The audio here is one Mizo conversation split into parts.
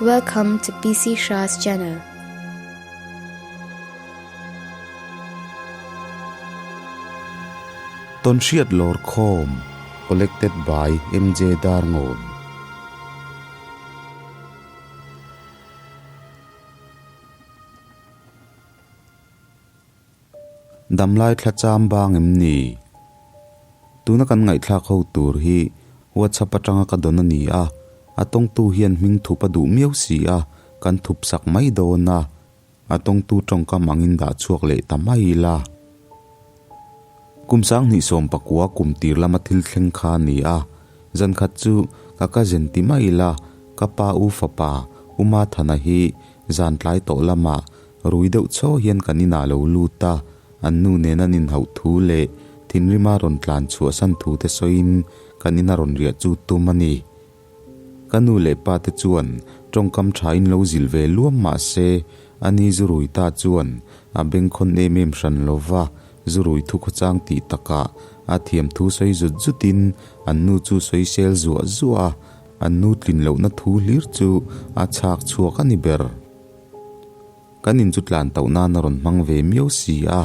Welcome to PC Shah's channel. Tawnhriat Lawrkhawm Collected by MJ Darngawn. Damlai thla cham bang em ni? Tuna kan ngaihthlak ho tur hi WhatsApp atanga ka dawn a ni a, a tawngtu hian hming thup a duh miau si a, kan thup sak mai dawn a, a tawngtu tawngkam angin dah chhuak leh ta mai ila. Kum 2019 kum tir lama thil thleng kha a ni a, zan khat chu ka cousin ti mai ila, ka pa u fapa Uma Thana hi zan tlai tawh lamah Rui deuh chho hian kan inah lo lut a, an nu nen an inhauh thu leh thinrima rawn tlan chhuahsan thu te sawiin kan ina rawn riah chu tum a ni. Ka nu leh pa te chuan tawngkam thain lo zilh ve luam mah se, ani zu rui ta chuan a bengkhawn em em hran lo va, zu rui thu khawchang tih takah a thiam thu sawi zut zutin an nu chu sawi sel zuah zuah a, an nu tlin lohna thu hlir chu a chhak chhuak a ni ber. Kan in chu tlan tauh nan a rawn hmang ve miau si a,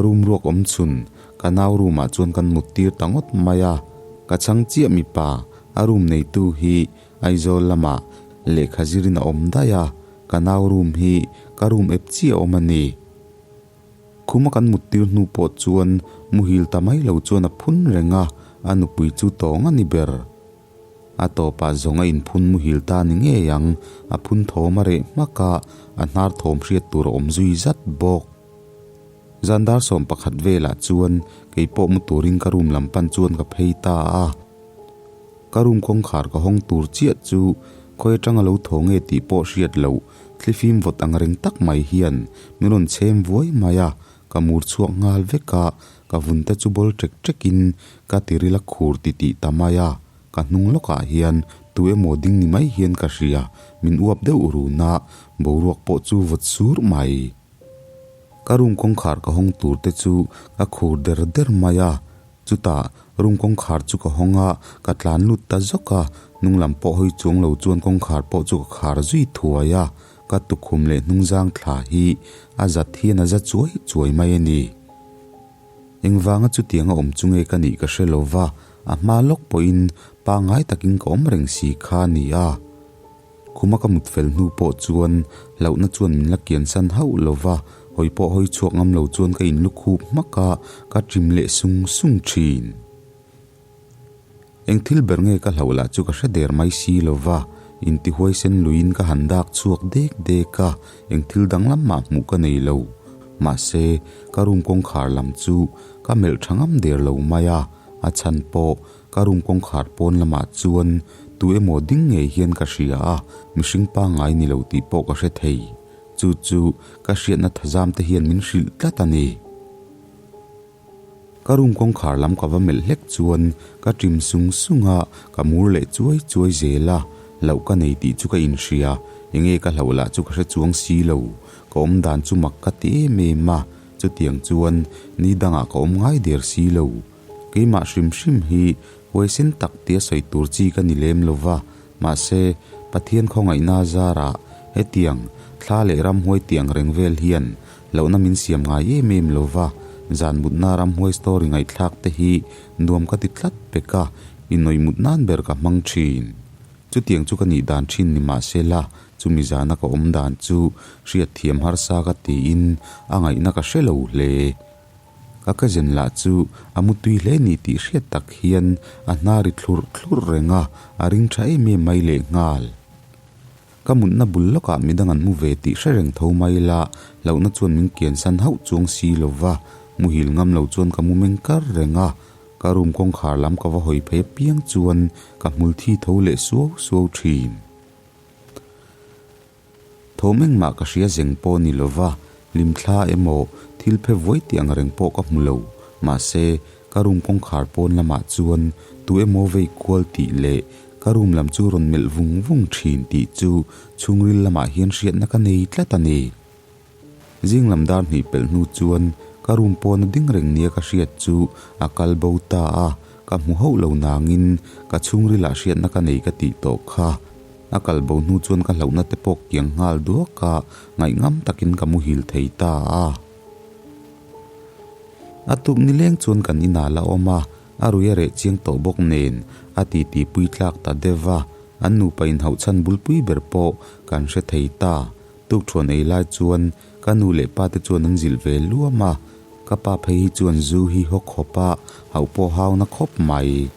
room ruak awm chhun ka nau room ah chuan kan mut tir ta ngawt mai a, ka chhang chiah mipa a room neitu hi Aizawl lamah lehkha zirin a awm daih a, ka nau room hi ka room ep chiah awm a ni. Khuma kan mut tir hnu pawh chuan muhil ta mai lo chuan a phun reng a, a nupui chu tawng a ni ber. A tawpah zawng a inphun muhil ta ni ngei ang, a phun thawm a reh hmak a, a hnar thawm hriat tur a awm zui zat bawk. Zan dar 11 velah chuan kei pawh mu turin ka room lam pan chuan ka phei ta a. Ka room kawngkhar ka hawng tur chiah chu khawi atanga lo thaw nge tih pawh hriat loh thlifim vawt ang reng tak mai hian min rawn chhem vuai mai a, Ka mur chhuak nghal vek a, ka vun te chu bawl ṭek ṭekin ka tiril a khur ti tih ta mai a, ka hnung lawkah hian tu emaw ding ni mai hian ka hria, min uap deuh run a, boruak pawh chu vawt sur mai. Ka room kawngkhar ka hawng tur te chu ka khur der der mai a, chutah room kawngkhar chu ka hawng a, ka tlan lut ta zawk a, hnung lam pawh hawi chuang lo chuan kawngkhar pawh chu ka khar zui thuai a. Ka tukhum leh hnungzang thla hi a zat hian a za chuai chuai mai a ni. Engvanga chutianga awm chu nge ka nih ka hre lo va, a hma lawk pawhin pangngai takin ka awm reng si kha a ni a. Khuma ka mut fel hnu pawh chuan hlauhna chuan min la kiansan hauh lo va, hawi pawh hawi chhuak ngam lo chuan ka inlukhup hmak a, ka ṭim leh sung sung ṭhin. Eng thil ber nge ka hlauh lah chu ka hre der mai si lo va, intihuaisen luiin ka han dak chhuak dek dek a, eng thil danglam mah hmuh ka nei lo. Mahse, ka room kawngkhar lam chu ka melh tha ngam der lo mai a, a chhan pawh ka room kawngkhar pawn lamah chuan tu emaw ding ngei hian ka hria a, mihring pangngai ni lo tih pawh ka hre thei. Chu chu ka hriatna thazam te hian min hrilh tlat a ni. Ka room kawngkhar lam ka va melh hlek chuan ka ṭim sung sung a, ka mur leh chuai chuai zel a, hlauh ka nei tih chu ka inhria, enge ka hlauh lah chu ka hre chuang si lo, ka awm dan chu mak ka ti em em a, chutiang chuan ni dangah ka awm ngai der si lo. Keimah hrim hrim hi huaisen tak tia sawi tur chi ka ni lem lo va, mahse Pathian khawngaihna zarah hetiang thla leh ramhuai tiang reng vel hian Lohna min siam ngai em em lo va, zan mutna ramhuai story ngaihthlak te hi nuam ka ti tlat pek a, inawih mut nan ber ka hmang thin. Chutiang chu ka nih dan thin ni mah se la, chumi zana ka awm dan chu hriatthiam harsa ka tiin a ngaihna ka hre lo hle. Ka cousin lah chu a mutui hle ni tih hriat tak hian a hna ri thlurh thlurh reng a, a ring tha em em mai lehnghal. Ka mutna bul lawkah midang an mu ve tih hre reng tho mai la, hlauhna chuan min kiansan hauh chuang si lo va, muhil ngam lo chuan ka mu meng kar reng a, ka room kawngkhar lam ka va hawi phei apiang chuan ka hmul thi tho leh suau suau thin. Thawm engmah ka hria zeng pawh ni lo va, hlimthla emaw thil phe vuai tih ang reng pawh ka hmu lo, mahse ka room kawngkhar pawn lamah chuan tu emaw vei kual tih leh Ka room lam chu rawn melh vung vung thin tih chu chhungril lamah hian hriatna ka nei tlat a ni. Zing lam dar hnih pelh hnu chuan ka room pawna ding reng nia ka hriat chu a kal bo ta a, ka hmu hauh lo nangin ka chhungrilah hriatna ka nei ka tih tawh kha. A kal bo hnu chuan ka hlauhna te pawh kiang nghal duak a, ngaihngam takin ka muhil thei ta a. A tuk nileng chuan kan inah la awm a, a rui a reh chiang tawh bawk nen a titi pui tlak ta deuh a, an nupa inhauh chhan bulpui ber pawh kan hre thei ta. Tukṭhuan ei lai chuan ka nu leh pa te chuan an zilh ve luam a, ka pa phei hi chuan zu hi haw khawp a, hauh pawh hauna khawp mai.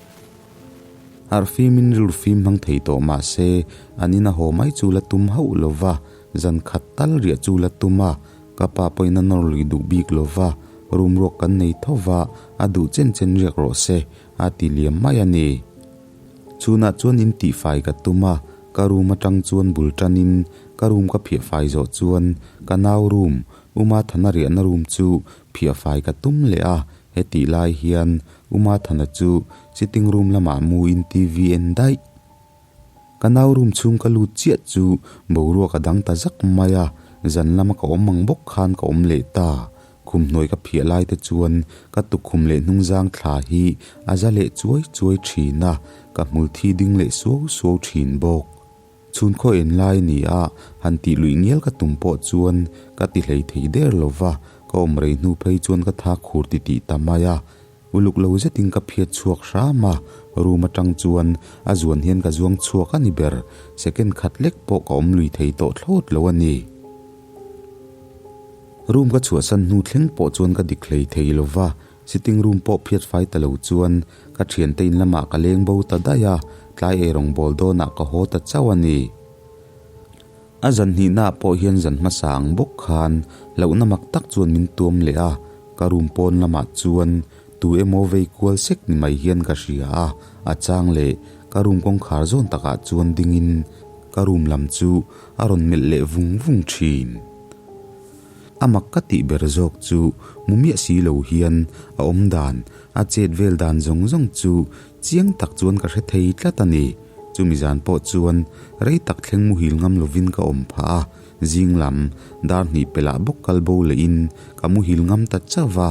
Harh fimin rilru fim hmang thei tawh mah se, an ina haw mai chu la tum hauh lo va, zan khat tal riah chu la tum a, ka pa pawhin a nawr lui duh bik lo va, room ruak kan nei tho va, a duh chen chen riak rawh se, a ti liam mai a ni. Chhunah chuan in tihfai ka tum a, ka room atang chuan bul tanin ka room ka phiah fai zawh chuan ka nau room, U Mathana riahna room chu phiah fai ka tum leh a, hetih lai hian U Mathana chu sitting room lamah muin TV en daih. Ka nau room chhung ka lut chiah chu boruak a dang ta zak mai a, zan lama ka awm ang bawk khan ka awm leh ta. Khum hnuai ka phiah lai te chuan ka tukkhum leh hnungzang thla hi a za leh chuai chuai thin a, ka hmul thi ding leh suau suau thin bawk. Chhun khaw en lai a ni a, han tih luih ngial ka tum pawh chuan ka ti hlei thei der lo va, ka awm rei hnu phei chuan ka tha khur ti tih ta mai a. Uluk lo zetin ka phiat chhuak hram a, room atang chuan a zuan hian ka zuang chhuak a ni ber, second khat lek pawh ka awm lui thei tawh thlawt lo a ni. Room ka chhuahsan hnu thleng pawh chuan ka dik hlei thei lo va, sitting room pawh phiat fai ta lo chuan ka thiante in lamah ka leng bo ta daih a, tlai eirawng bawl dawnah ka haw ta chauh a ni. A zan hnihnaah pawh hian zan hmasa ang bawk khan hlauhna mak tak chuan min tuam leh a, ka room pawn lamah chuan tu emaw vei kual sek ni mai hian ka hria a, a chang leh ka room kawngkhar zawn takah chuan dingin ka room lam chu a rawn melh leh vung vung thin. A mak ka tih ber zawk chu mu miah si lo hian a awm dan, a chet vel dan zawng zawng chu chiang tak chuan ka hre thei tlat a ni. Chumi zan pawh chuan rei tak thleng muhil ngam lovin ka awm phah a, zing lam dar hnih pelh ah bawk kal bo lehin ka muhil ngam ta chauh va.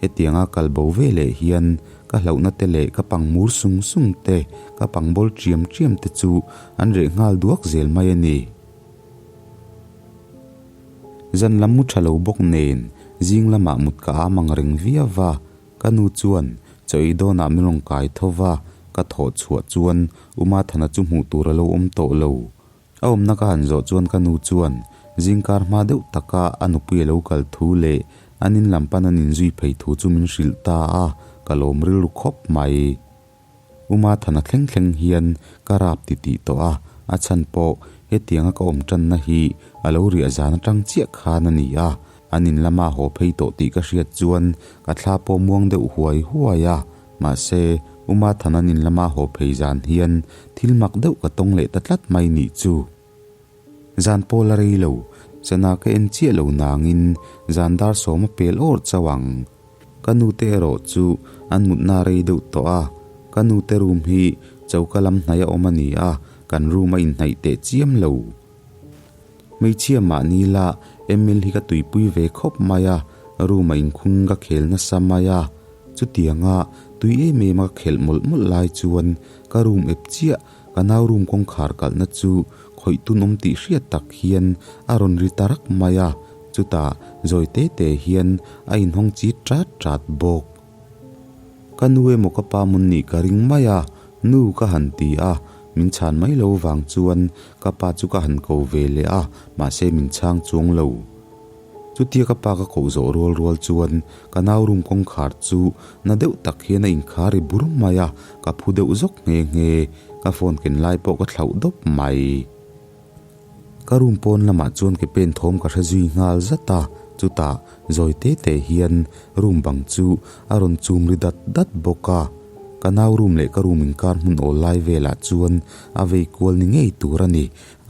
Hetianga kal bo ve leh hian ka hlauhna te leh ka pang mur sung sung te, ka pang bawl ṭiam ṭiam te chu an reh nghal duak zel mai a ni. Zan lam mu ṭha lo bawk nen zing lamah mut ka am ang reng viau va, ka nu chuan chaw ei dawnah min rawn kai tho va, ka thawh chhuah chuan U Mathana chu hmuh tur a lo awm tawh lo. A awmna ka han zawh chuan ka nu chuan zingkar hma deuh taka a nupui a lo kal thu leh an in lam pan an inzui phei thu chu min hrilh ta a, ka lawm rilru khawp mai. U Mathana thleng thleng hian ka rap ti tih tawh a, a chhan pawh hetianga ka awm tanna hi a lo riah zan atang chiah khan a ni a, an in lama haw phei tawh tih ka hriat chuan ka thla pawh muang deuh huai huai a, mahse U Mathana an in lama haw phei zan hian thil mak deuh ka tawng leh ta tlat mai nih chu. Zan pawl a rei lo, sana ka en chiah lo nangin zan dar sawm a pel awr chauh ang. Ka nute erawh chu an mutna rei deuh tawh a, ka nute room hi choka lam hnaih a awm a ni a, kan room a inhnaih teh chiam lo. Hmeichhia mahni la ML hi ka tuipui ve khawp mai a, room a inkhung ka khel nasa mai a, chutianga tui em em a ka khelh mawlh mawlh lai chuan ka room ep chiah ka nau room kawngkhar kalhna chu khawih tun awm tih hriat tak hian a rawn ri ta rak mai a, chutah zawi te te hian a inhawng chit ṭat ṭat bawk. Ka nu emaw ka pa mawn nih ka ring mai a, nu ka han ti a, min chhan mai lo vang chuan ka pa chu ka han ko ve leh a, mahse min chhang chuang lo. Chutia ka pa ka koh zawh rual rual chuan ka nau room kawngkhar chu na deuh tak hian a inkhar ri bur mai a, ka phu deuh zawk nghe nghe, ka phone ken lai pawh ka thlauh dawp mai. Ka room pawn lamah chuan ke pen thawm ka hre zui nghal zat a, chutah zawi te te hian room bang chu a rawn chum ri dat dat bawk a. Ka nau room leh ka room inkar hmun awl lai velah chuan a vei kual ni ngei tur a ni,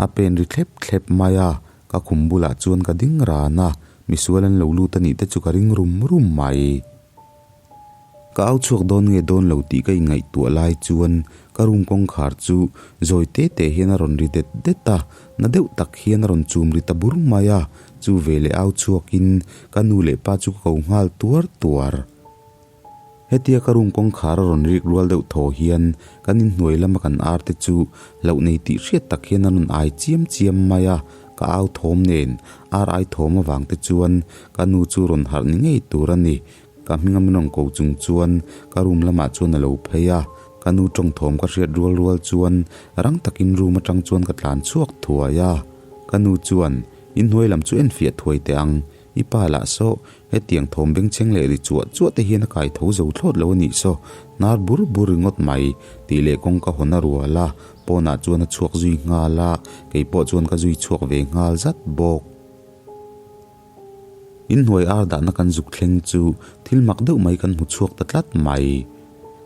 a pen ri thlep thlep mai a. Ka khum bulah chuan ka ding ran a, misual an lo lut a nih te chu ka ring rum rum mai. Ka au chhuak dawn nge dawn lo tih ka inngaihtuah lai chuan ka room kawngkhar chu zawi te te hian a rawn ri det det a, na deuh tak hian a rawn chum ri ta bur mai a, chu veleh au chhuakin ka nu leh pa chu ka ko nghal tuar tuar. Hetia ka room kawngkhar a rawn rik rual deuh thaw hian kan inhnuai lama kan ar te chu hlauh nei tih hriat tak hian an rawn ai chiam chiam mai a, ka au thawm nen ar ai thawm avang te chuan ka nu chu rawn harh ni ngei tur a ni. Ka hminga min rawn ko chung chuan ka room lamah chuan a lo phei a, ka nu tawng thawm ka hriat rual rual chuan rang takin room atang chuan ka tlan chhuak thuai a. Ka nu chuan inhnuai lam chu enfiah thuai teh ang, I pa lah saw, hetiang thawm bengchheng leh ri chuah chuah te hian a kai tho zo thlawt lo a nih saw, hnar bur bur ringawt mai, tih leh kawngka hawn a rual a, pawnah chuan a chhuak zui nghal a, kei pawh chuan ka zui chhuak ve nghal zat bawk. Inhnuai ar dahna kan zuk thleng chu thil mak deuh mai kan hmu chhuak ta tlat mai.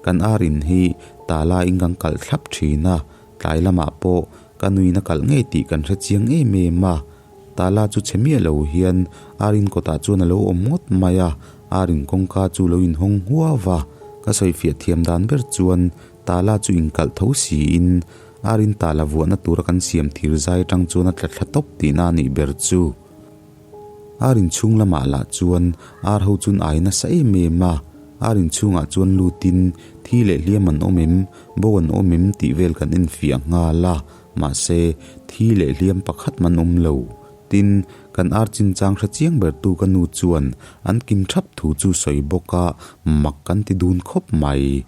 Kan ar in hi tala in kan kalh thlap thin a, tlai lamah pawh ka nuin a kalh ngei tih kan hre chiang em em a, Tala chu chhe miah lo hian Arin kawtah chuan a lo awm ngawt mai a, Arin kawngka chu lo inhawng huau va, ka sawifiah thiam dan ber chuan Tala chu inkalh tho siin Arin tala vuahna tura kan siam thir zai atang chuan a tla thla tawp tihna a nih ber chu. Arin chhung lamah lah chuan ar ho chun ai nasa em em a, Arin chhungah chuan lutin thi leh hliam an awm em, bo an awm em tih vel kan enfiah nghal a, Mahse, thi leh hliam pakhat man awm lo. Tin, kan ar chinchang hre chiang bertu ka nu chuan an kim thap thu chu sawi bawk a, mak kan ti dun khawp mai.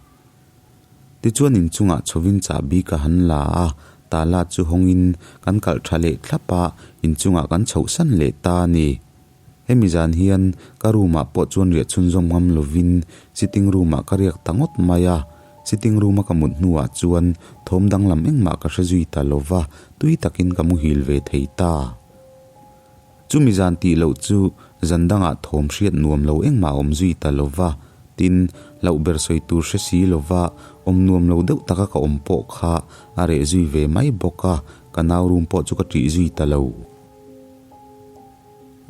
Tichuan inchungah chhovin chahbi ka han la a, tala chu hawngin kan kalh tha leh thlap a, inchungah kan chhohsan leh ta a ni. Hemi zan hian ka room ah pawh chuan riah chhunzawm ngam lovin sitting room ah ka riak ta ngawt mai a, sitting room a ka mut hnuah chuan thawm danglam engmah ka hre zui ta lova, tui takin ka muhil ve thei ta. Chumi zan tih loh chu zan dangah thawm hriat nuam lo engmah a awm zui ta lova, tin, hlauh ber sawi tur hre si lova awm nuam lo deuh taka ka awm pawh kha a reh zui ve mai bawk a, ka nau room pawh chu ka ṭih zui ta lo.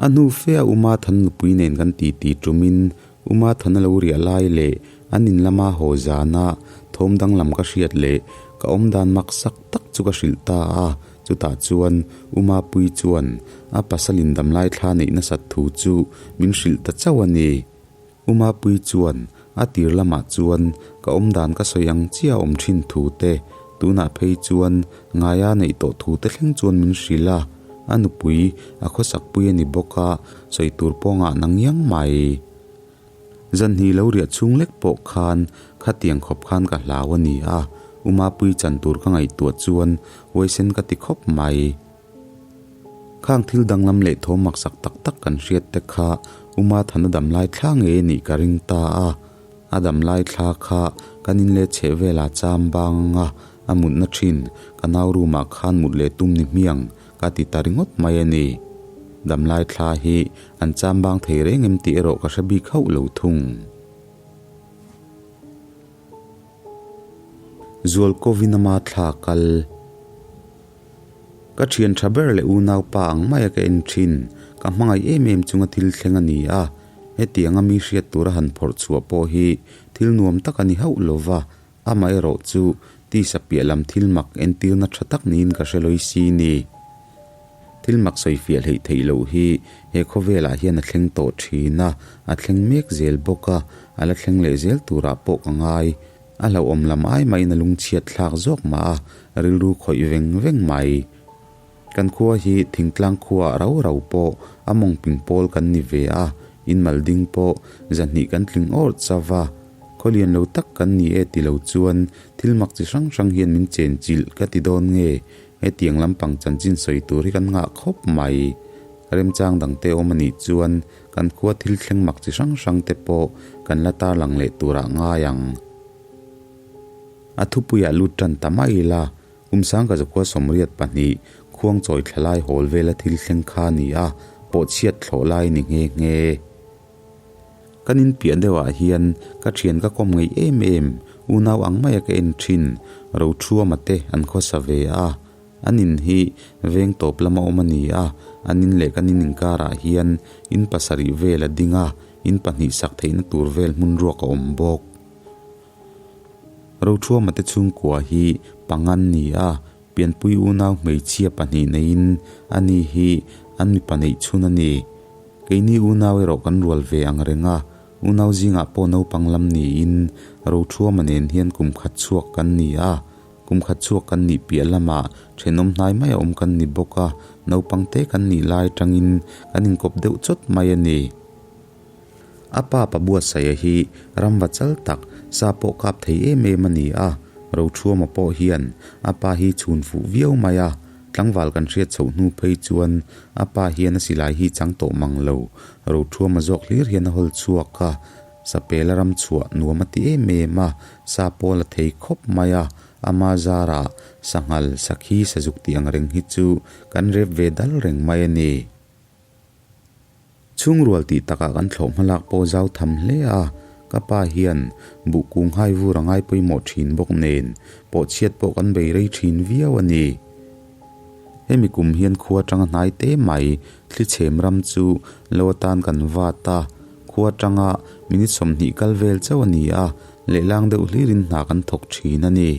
A hnu fe a Uma Than nupui nen kan titi ṭumin Uma Than a lo riah lai leh an in lama haw zana thawm danglam ka hriat leh ka awmdan mak sak tak chu ka hrilh ta a, chutah chuan Uma Pui chuan a pasal in damlai thla neih nasat thu chu min hrilh ta chauh a ni. Uma Pui chuan a tir lamah chuan ka awmdan ka sawi ang chiah a awm thin thu te, tunah phei chuan ngaia neih tawh thu te thleng chuan min hrilh a, a nupui a khawsak pui a ni bawk a, sawi tur pawngah na ngiang mai. Zanhnih lo riah chhung lek pawh khan khatiang khawp khan ka hlau a ni a, Uma Pui chan tur ka ngaihtuah chuan huaisen ka ti khawp mai. Khang thil danglam leh thawm maksak tak tak kan hriat te kha Uma Thana damlai thla ngei a nih ka ring ta a. A damlai thla kha kan in leh chheh velah cham bang ang a, a mutna thin ka nau room ah khan mut leh tum ni hmiang ka ti ta ringawt mai a ni. Damlai thla hi an cham bang thei reng em tih erawh ka hre bik hauh lo thung. Zualkovin ama thla kal. Ka thian tha ber leh unaupa ang maia ka en thin, ka hmangaih em em chunga thil thleng a ni a, hetianga mi hriat tura han phawrh chhuah pawh hi thil nuam tak a ni hauh lo va, amaherawh chu tisa piah lam thil mak entirna tha tak niin ka hre lawi si ni. Thil mak sawi fiah hleih theih loh hi he khawvelah hian a thleng tawh thin a, a thleng mek zel bawk a, a la thleng leh zel turah pawh ka ngai. A hlauhawm lam ai maiin a lungchhiat thlak zawk mah a, rilru khawih veng veng mai. Kan khua hi thingtlang khuaah rau rau pawh a mawngping pawl kan ni ve a, in mal ding pawh zahnih kan tling awrh chauh a. Khawlian lo tak kan ni e ti lo chuan thil mak chi hrang hrang hian min chen chilh ka ti dawn nge, hetiang lampang chanchin sawi tur hi kan ngah khawp mai. Remchang dangte awm a nih chuan Kan khua thil thleng mak chi hrang hrang te pawh kan la tarlang leh turah ngai ang. A thupuiah lut tan ta mai ila, Umsang ka zakhua 82 khuangchawi thla lai hawl vela thil thleng kha a ni a, pawhchhiat thlawh lai ni nghe nghe. Kan inpiah deuhah hian ka thian ka kawm ngei em em, unau ang maia ka en thin, Rothuama te an khawsa ve a. An in hi veng tawp lama awm a ni a, an in leh kan in inkarah hian in pasarih vel a ding a, in pahnih sak theihna tur vel hmun ruak a awm bawk. Rothuama te chhungkua hi pangan ni a, pianpui unau hmeichhia pahnih neiin ani hi an mipa neih chhun a ni. Keini unau erawh kan rual ve ang reng a. Unau zingah pawh naupang lam niin Rothuama nen hian kum khat chhuak kan ni a. Kum khat chhuak kan nih piah lamah thenawm hnai mai a awm kan ni bawk a, naupang te kan nih lai atangin kan inkawp deuh chawt mai a ni. A pa pa Buatsaia hi ramva chal tak, sa pawh kap thei em em a ni a, Rothuama pawh hian a pa hi chhun fuh viau mai a, tlangval kan hriat chhoh hnu phei chuan a pa hian a silai hi chang tawh mang lo, Rothuama zawk hlir hian a hawl chhuak a, Sapela ram chhuah nuam a ti em em a, sa pawh la thei khawp mai a, ama zarah sanghal, sakhi, sazuk tih ang reng hi chu kan rep ve dal reng mai a ni. Chhungrual tih takah kan thlawh hmalak pawh zau tham hle a, ka pa hian buh kung hai vur a ngai pawimawh thin bawk nen pawh chhiat pawh kan bei rei thin viau a ni. Hemi kum hian khua atanga hnai te mai thlichhem ram chu lo atan kan vat a, khua atanga minute 20 kal vel chauh a ni a, lehlang deuh hlirin hna kan thawk thin a ni.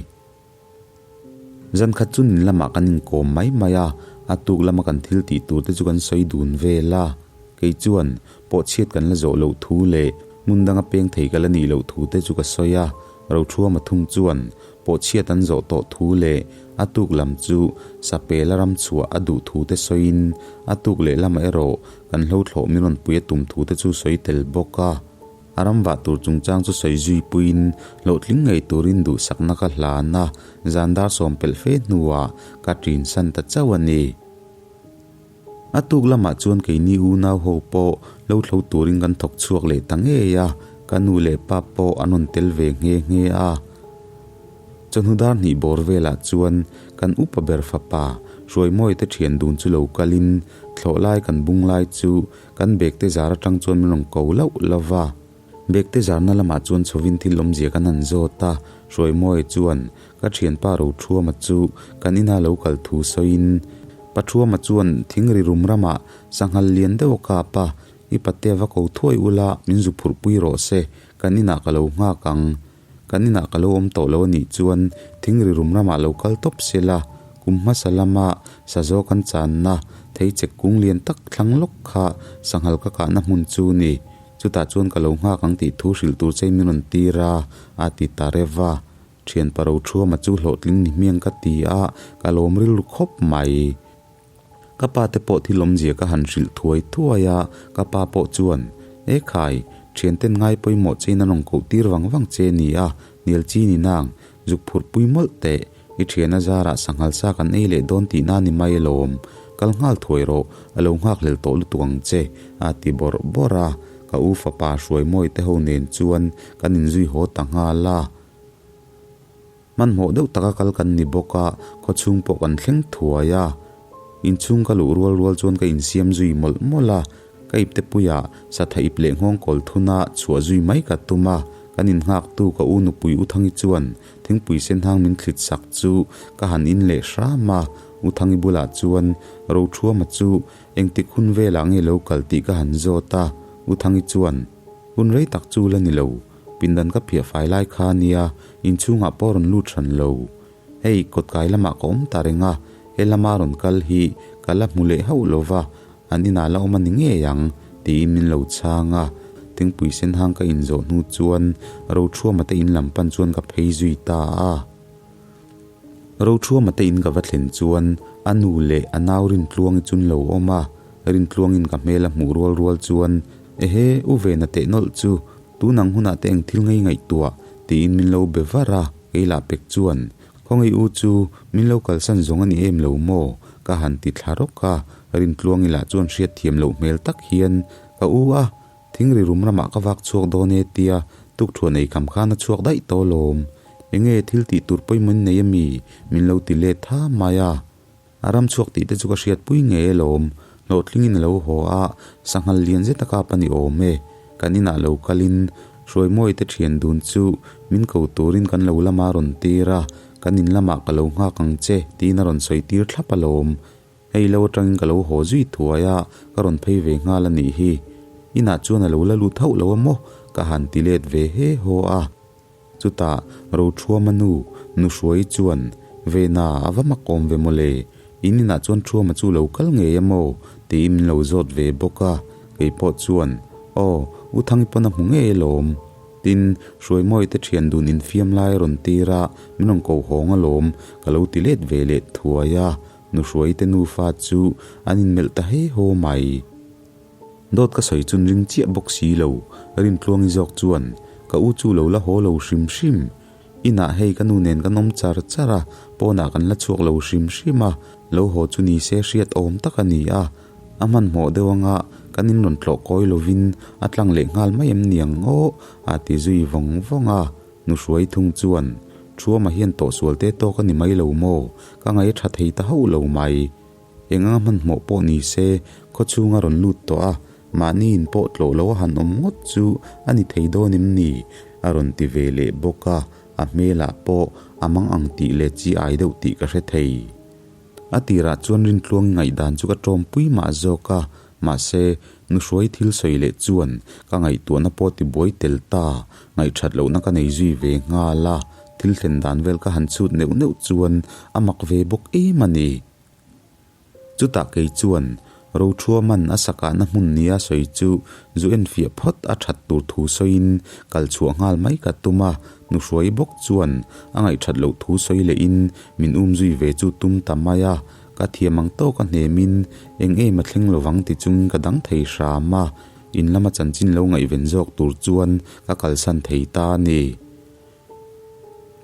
Zan khat chu nin lamah kan inkawm mai mai a, a tuk lama kan thil tih tur te chu kan sawi dun vel a. Kei chuan pawh chhiat kan la zawh loh thu leh hmun danga peng thei ka la nih loh thu te chu ka sawi a. Rothuama thung chuan pawh chhiat an zawh tawh thu leh a tuk lam chu Sapela ram chhuah a duh thu te sawiin a tuk leh lamah erawh kan hlothlawh min rawn pui a tum thu te chu sawi tel bawk a. A ram vah tur chungchang chu sawi zui puiin hlawhtling ngei turin duhsakna ka hlan a, zan dar sawm pelh fe hnuah ka ṭin san ta chauh a ni. A tuk lamah chuan keini unau ho pawh lo thlo turin kan thawk chhuak leh ta ngei a, ka nu leh pa pawh an rawn tel ve nghe nghe a. Chawhnu dar hnih bawr velah chuan kan upa ber fapa Hruaimawia te ṭhian dun chu lo kalin thlawh lai kan bung lai chu Kan bekte zar atang chuan min rawn ko lauh lauh va. Bekte zarna lamah chuan chhovin thil awmzia kan han zawt a, Hruaimawia chuan ka thianpa Rothuama chu kan ina lo kal thu sawiin, Pathuama chuan thingri rum ramah sanghal lian deuh a kap a, i patea va ko thuai ula min zu phurhpui rawh se, kan inah ka lo nghak ang. Kan inah ka lo awm tawh lo a nih chuan thingri rum ramah lo kal tawp se la, kum hmasa lama sazaw kan channa thei chek kung lian tak thlang lawk kha sanghal ka kahna hmun chu ni. Chutah chuan ka lo nghak ang tih thu hrilh tur che min rawn tir a, a ti ta rev a. Thian paro thuama chu hlawhtling ni hmiang ka ti a, ka lawm rilru khawp mai. Ka pa te pawh thil awmzia ka han hrilh thuai thuai a, ka pa pawh chuan, E khai, thianten ngai pawimawh chein an rawn koh tir vang vang che ni a, hnial chi ni nang, zuk phurh pui mawlh teh, i thian a zarah sanghal sa kan ei leh dawn tihna ni mai alawm, kal nghal thuai rawh, a lo nghak hlel tawh lutuk ang che, a ti bawrh bawrh a, ka u fapa Hruaimawi te ho nen chuan kan inzui haw ta nghal a. Hmanhmawh deuh taka kal kan ni bawk a, khawchhung pawh kan thleng thuai a. Inchhung ka luh rual rual chuan ka insiam zui mawlh mawlh a, ka ipte puiah satha ip leh nghawng kawl thuna chhuah zui mai ka tum a, kan innghaktu ka u nupui U Thangi chuan thingpui sen hang min thlit sak chu ka han in leh hram a, U Thangi bulah chuan Rothuama chu engtik hun velah nge lo kal tih ka han zawt a, U Thangi chuan hun rei tak chu la ni lo. Pindan ka phiah fai lai kha nia, inchhungah pawh rawn lut hran lo. Hei, kawtkai lamah ka awm ta reng a, he lama rawn kal hi ka la hmu leh hauh lo va, an inah la awm a ni ngei ang, tiin min lo chhang a. Thingpui sen hang ka inzawh hnu chuan Rothuama te in lam pan chuan ka phei zui ta a. Rothuama te in ka va thlen chuan a nu leh a nau Rintluangi chun lo awm a, Rintluangin ka hmel a hmuh rual rual chuan, Ehe, u Vena teh nawlh chu, Tun ang hunah te eng thil ngei ngaihtuah? tiin min lo be var a, kei lah pek chuan, Khawngaih u chu min lo kalsan zawng a ni em lo maw? ka han ti thla rawk a, Rintluangi lah chuan hriat thiam loh hmel tak hian, Ka u a, thingri rum ramah ka vak chhuak dawn e tia tukthuan ei kham khan a chhuak daih tawh alawm. Enge thil tih tur pawimawh in nei a mi? min lo ti let tha mai a. A ram chhuak tih te chu ka hriatpui ngei alawm. Hlawhtlingin a lo haw a, sanghal lian zet a kap a ni awm e. Kan inah lo kalin Hruaimawi te thian dun chu min ko turin kan lo lama rawn tir a, kan in lamah ka lo nghak ang che tiin a rawn sawi tir thlap alawm. Hei lo atangin ka lo haw zui thuai a, ka rawn phei ve nghal a nih hi. Inah chuan a lo la lut hauh lo a maw? Ka han ti let ve he haw a. Chutah Rothuama nu, Nuhruai chuan, Vena, a va mak awm ve mawle, in inah chuan Thuama chu lo kal ngei a maw? tiin min lo zawt ve bawk a. Kei pawh chuan, Aw, U Thangi pawn a hmu ngei alawm. Tin, Hruaimawii te thian dun infiam lai a rawn tir a, min rawn ko hawng alawm, ka lo ti let ve leh thuai a. Nu Hruaii te nufa chu an inmelh ta he haw mai. Dawt ka sawi chun ring chiah bawk si lo, Rintluangi zawk chuan, Ka u chu lo la haw lo hrim hrim. Inah hei ka nu nen kan awm char char a, pawnah kan la chhuak lo hrim hrim a, lo haw chu ni se hriat awm tak a ni a. A hmanhmawh deuh anga kan in rawn tlawh kawi lovin a tlang leh nghal mai em niang aw a ti zui vawng vawng a. Nu Hruai thung chuan, Thuama hian tawhsual te tawk a ni mai lo maw? Ka ngaih a tha thei ta hauh lo mai. Eng anga hmanhmawh pawh ni se, khaw chhunga rawn lut tawh a, mahni in pawh tlawh lo a han awm ngawt chu a ni thei dawn em ni? a rawn ti ve leh bawk a, a hmelah pawh a mang ang tih leh chi ai deuh tih ka hre thei. A tirah chuan Rintluang ngaihdan chu ka tawmpui mah zawk a, mahse, Nuhruai thil sawi leh chuan ka ngaihtuahna pawh ti buai tel ta, ngaihthat lohna ka nei zui ve nghal a, thil thlen dan vel ka han chhut neuh neuh chuan a mak ve bawk em a ni. Chutah kei chuan Rothuaman a sakahna hmun nia sawi chu zu enfiah phawt a that tur thu sawiin kal chhuah nghal mai ka tum a, Nuhruai bawk chuan a ngaihthat loh thu sawi lehin min um zui ve chu tum ta mai a, ka thiam ang tawk a hnemin eng em a thleng lovang ti chungin ka dang thei hram a, in lama chanchin lo ngaihven zawk tur chuan ka kalsan thei ta a ni.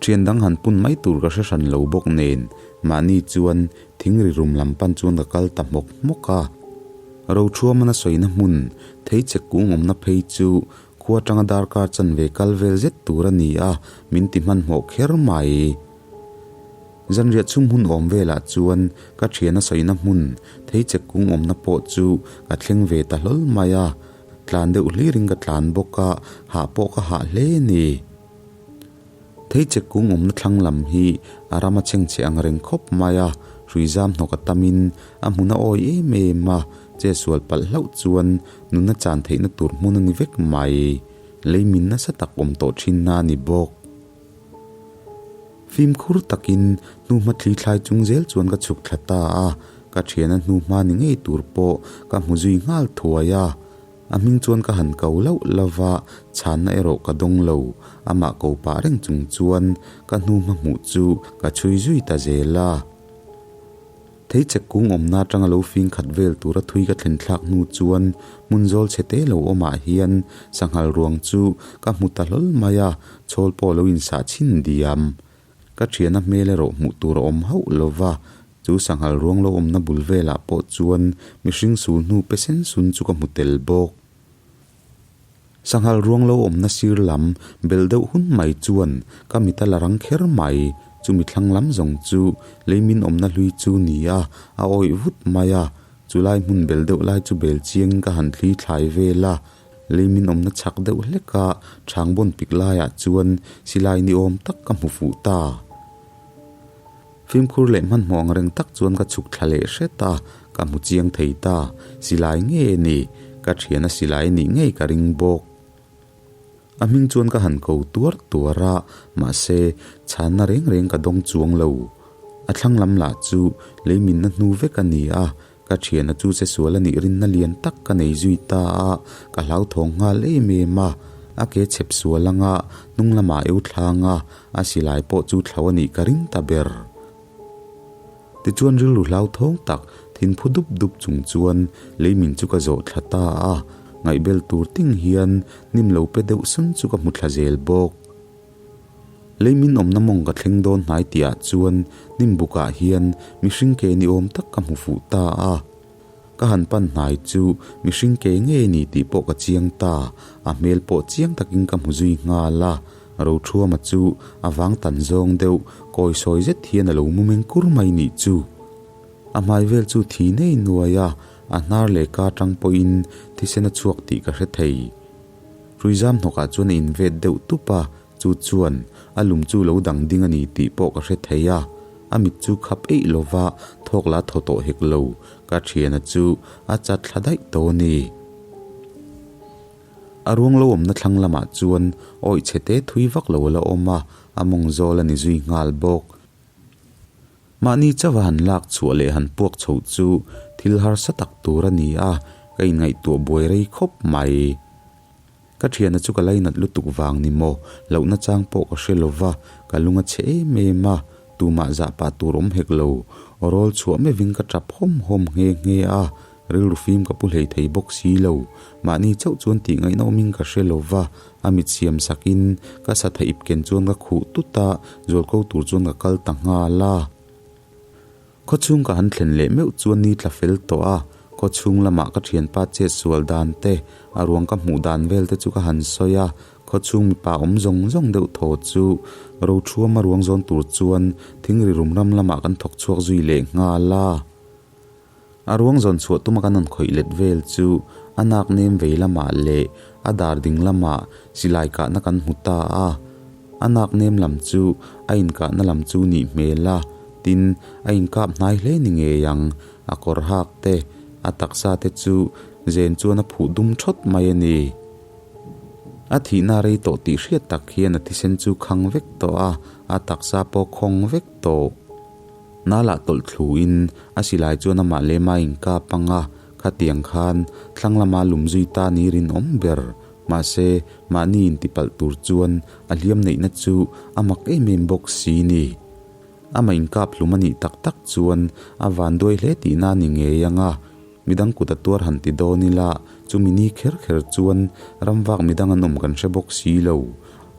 Thian dang han pun mai tur ka hre hran lo bawk nen, mahni chuan thing ri rum lam pan chuan ka kal ta hmawk hmawk a. Rothuamana sawina hmun, theichek kung awmna phei chu khua atanga darkar chanve kal vel zet tur a ni a, min ti hmanhmawh kher mai. Zanriah chhung hun awm velah chuan ka thiana sawina hmun, theichek kung awmna pawh chu ka thleng ve ta hlawl mai a. Tlan deuh hlirin ka tlan bawk a, hah pawh ka hah hle a ni. Theichek kung awmna thlang lam hi a ram a chhengchhe ang reng khawp mai a, hrui zam hnawk a tamin a hmun a awi em em a, che sual palh hlauh chuan nuna chan theihna tur hmun a ni vek mai. Lei min nasa tak awm tawh thinna a ni bawk. Fimkhur takin hnuhma thli thlai chung zel chuan ka chhuk thla ta a, ka thiana hnuhma ni ngei tur pawh ka hmu zui nghal thuai a. A hming chuan ka han ko lauh lauh va, chhanna erawh ka dawng lo. Amah ko pah reng chung chuan ka hnuhma hmuh chu ka chhui zui ta zel a. Theichek kung awmna atanga lo fing khat vel tura thui ka thlen thlak hnu chuan hmun zawl chhe te lo awmah hian sanghal ruang chu ka hmu ta hlawl mai a, chhawl pawh lo insah chhin diam. Ka thiana hmel erawh hmuh tur a awm hauh lo va, chu sanghal ruang lo awmna bul velah pawh chuan mihring sul hnu pe sen sun chu ka hmu tel bawk. Sanghal ruang lo awmna sir lam bel deuh hun mai chuan ka mit a la rang kher mai. Chumi thlang lam zawng chu leimin awmna hlui chu ni a, a awih vut mai a. Chulai hmun bel deuh lai chu bel chiangin ka han thli thlai vel a. Leimin awmna chak deuh hlek a, chhang bawn pik laiah chuan silai ni awm tak ka hmu fuh ta. Fimkhur leh hmanhmawh ang reng tak chuan ka chhuk thla leh hret a, ka hmu chiang thei ta. Silai nge ni? Ka thian a silai nih ngei ka ring bawk. A hming chuan ka han ko tuar tuar a, mahse, chhanna reng reng ka dawng chuang lo. A thlang lam lah chu lei minna hnu vek a ni a, ka thiana chu che sual a nih rinna lian tak ka nei zui ta a, ka hlauthawng nghal em em a. A ke chhep sual anga hnung lamah eu thlang a, a silai pawh chu thlo a nih ka ring ta ber. Tichuan rilru hlauthawng tak, thinphu dup dup chung chuan leimin chu ka zawh thla ta a, ngaihbel tur ting hian hnim lo pe deuh sun chu ka hmu thla zel bawk. Leimin awmna mawng ka thleng dawn hnai tihah chuan hnim bukah hian mihring ke ni awm tak ka hmu fuh ta a. Ka han pan hnai chu mihring ke ngei ni tih pawh ka chiang ta, a hmel pawh chiang takin ka hmu zui nghal a, Rothuama chu a vang tan zawng deuh kawi sawi zet hian a lo mu meng kur mai nih chu. A hmai vel chu thi nei nuai a, a hnar leh ka atang pawhin thisen a chhuak tih ka hre thei. Hruizam hnawkah chuan a invet deuh tup a, Chu chuan a lum chu lo dang ding a ni tih pawh ka hre thei a, a mit chu khap eih lo va, thawk la thaw tawh hek lo, ka thiana chu a chat thla daih tawh a ni. A ruang lo awmna thlang lamah chuan awih chhe te thui vak lo a la awm a, a mawng zawl a ni zui nghal bawk. Mahni chauha han lak chhuah leh han puak chhoh chu thil harsa tak tur a ni a, ka inngaihtuah buai rei khawp mai. Ka thiana chu ka lainat lutuk vang ni maw, lohna chang pawh ka hre lova, ka lung a chhe em em a, tumah zah pah tur awm hek lo, aw rawl chhuah meuhin ka tap hawm hawm nghe nghe a, rilru fim ka pu hlei thei bawk si lo, mahni chauh chuan tih ngaihna awmin ka hre lova, a mit siam sakin ka satha ip ken chuan ka khuh tut a, zualko tur chuan ka kal ta nghal a. Khawchhung ka han thlen leh meuh chuan ni tla fel tawh a, khawchhung lamah ka thianpa chet sual dan te, a ruang ka hmuh dan vel te chu ka han sawi a, khawchhung mipa awm zawng zawng deuh thaw chu Rothuama ruang zawn tur chuan thingri rum ram lamah kan thawk chhuak zui leh nghal a. A ruang zawn chhuah tuma kan rawn khawih let vel chu a nak nem vei lamah leh a dar ding lamah silai kahna kan hmu ta a. A nak nem lam chu a inkahna lam chu nih hmel a, tin a inkap hnai hle ni ngei ang. A kawr hak te, a taksa te chu zen chuan a phuh dum thawt mai a ni. A thihna rei tawh tih hriat tak hian a thisen chu khang vek tawh a, a taksa pawh khawng vek tawh. Nala tawlh thluin a silai chuan amah lema a inkap ang a, khatiang khan thlang lama lum zui ta ni rinawm ber. Mahse, mahni intipalh tur chuan a hliam neihna chu a mak em em bawk si ni. Amah inkap hlum a nih tak tak chuan a vanduai hle tihna a ni ngei ang a, midang kut a tuar han ti dawn ila, chumi ni kher kher chuan ramvak midang an awm kan hre bawk si lo.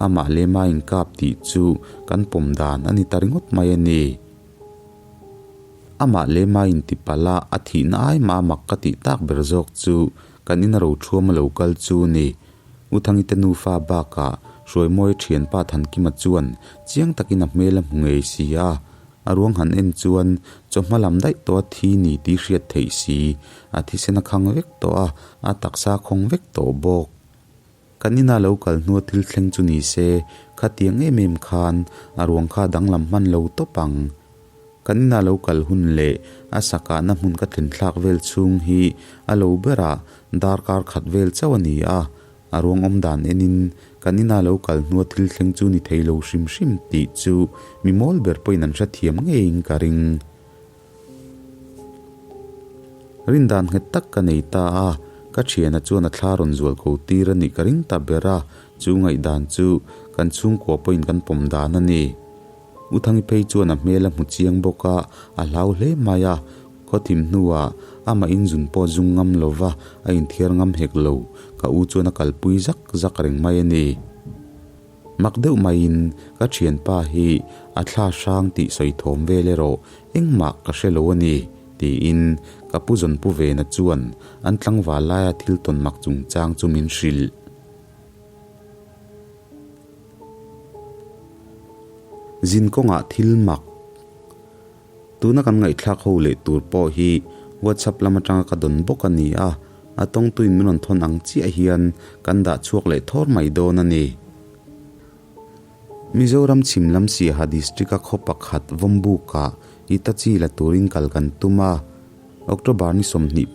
Amah lema inkap tih chu kan pawm dan a ni ta ringawt mai a ni. Amah lema intipalh a, a thihna ai mah mak ka tih tak ber zawk chu kan ina rothuam a lo kal chu ni. U Thangite nufa bakah Hruaimawia thianpa Thankima chuan chiang takin a hmel a hmu ngei si a, a ruang han en chuan chawhma lam daih tawh a thi ni tih hriat theih si, a thisen a khang vek tawh a, a taksa a khawng vek tawh bawk. Kan ina lo kal hnua thil thleng chu ni se, khatiang em em khan a ruang kha danglam hman lo tawp ang. Kan ina lo kal hun leh a sakahna hmun ka thlen thlak vel chhung hi a lo berah darkar khat vel chauh a ni a, a ruang awm dan enin kan ina lo kal hnua thil thleng chu ni thei lo hrim hrim tih chu mi mawl ber pawhin an hrethiam ngeiin ka ring. Rindan nghet tak ka nei ta a, ka thiana chuan a thla rawn zual ko tir a nih ka ring ta ber a, chu ngaihdan chu kan chhungkua pawhin kan pawm dan a ni. U Thangi phei chuan a hmel a hmu chiang bawk a, a hlau hle mai a, khaw thim hnuah amah inzun pawh zung ngam lo va, a inthiar ngam hek lo, ka u chuan a kalpui zak zak reng mai a ni. Mak deuh maiin ka thianpa hi a thla hrang tih sawi thawm vel erawh engmah ka hre lo a ni, tiin ka pu zawn pu vena chuan an tlangval laia thil tawn mak chungchang chu min hrilh. Zin kawngah thil mak. Tuna kan ngaihthlak ho leh tur pawh hi WhatsApp lam atanga ka dawn bawk a ni a, a tawngtuin min rawn thawn ang chiah hian kan dah chhuak leh thawr mai dawn a ni. Mizoram chhim lam Siaha District-a khaw pakhat Vawmbukah Itachi la turin kal kan tum a. October ni 27,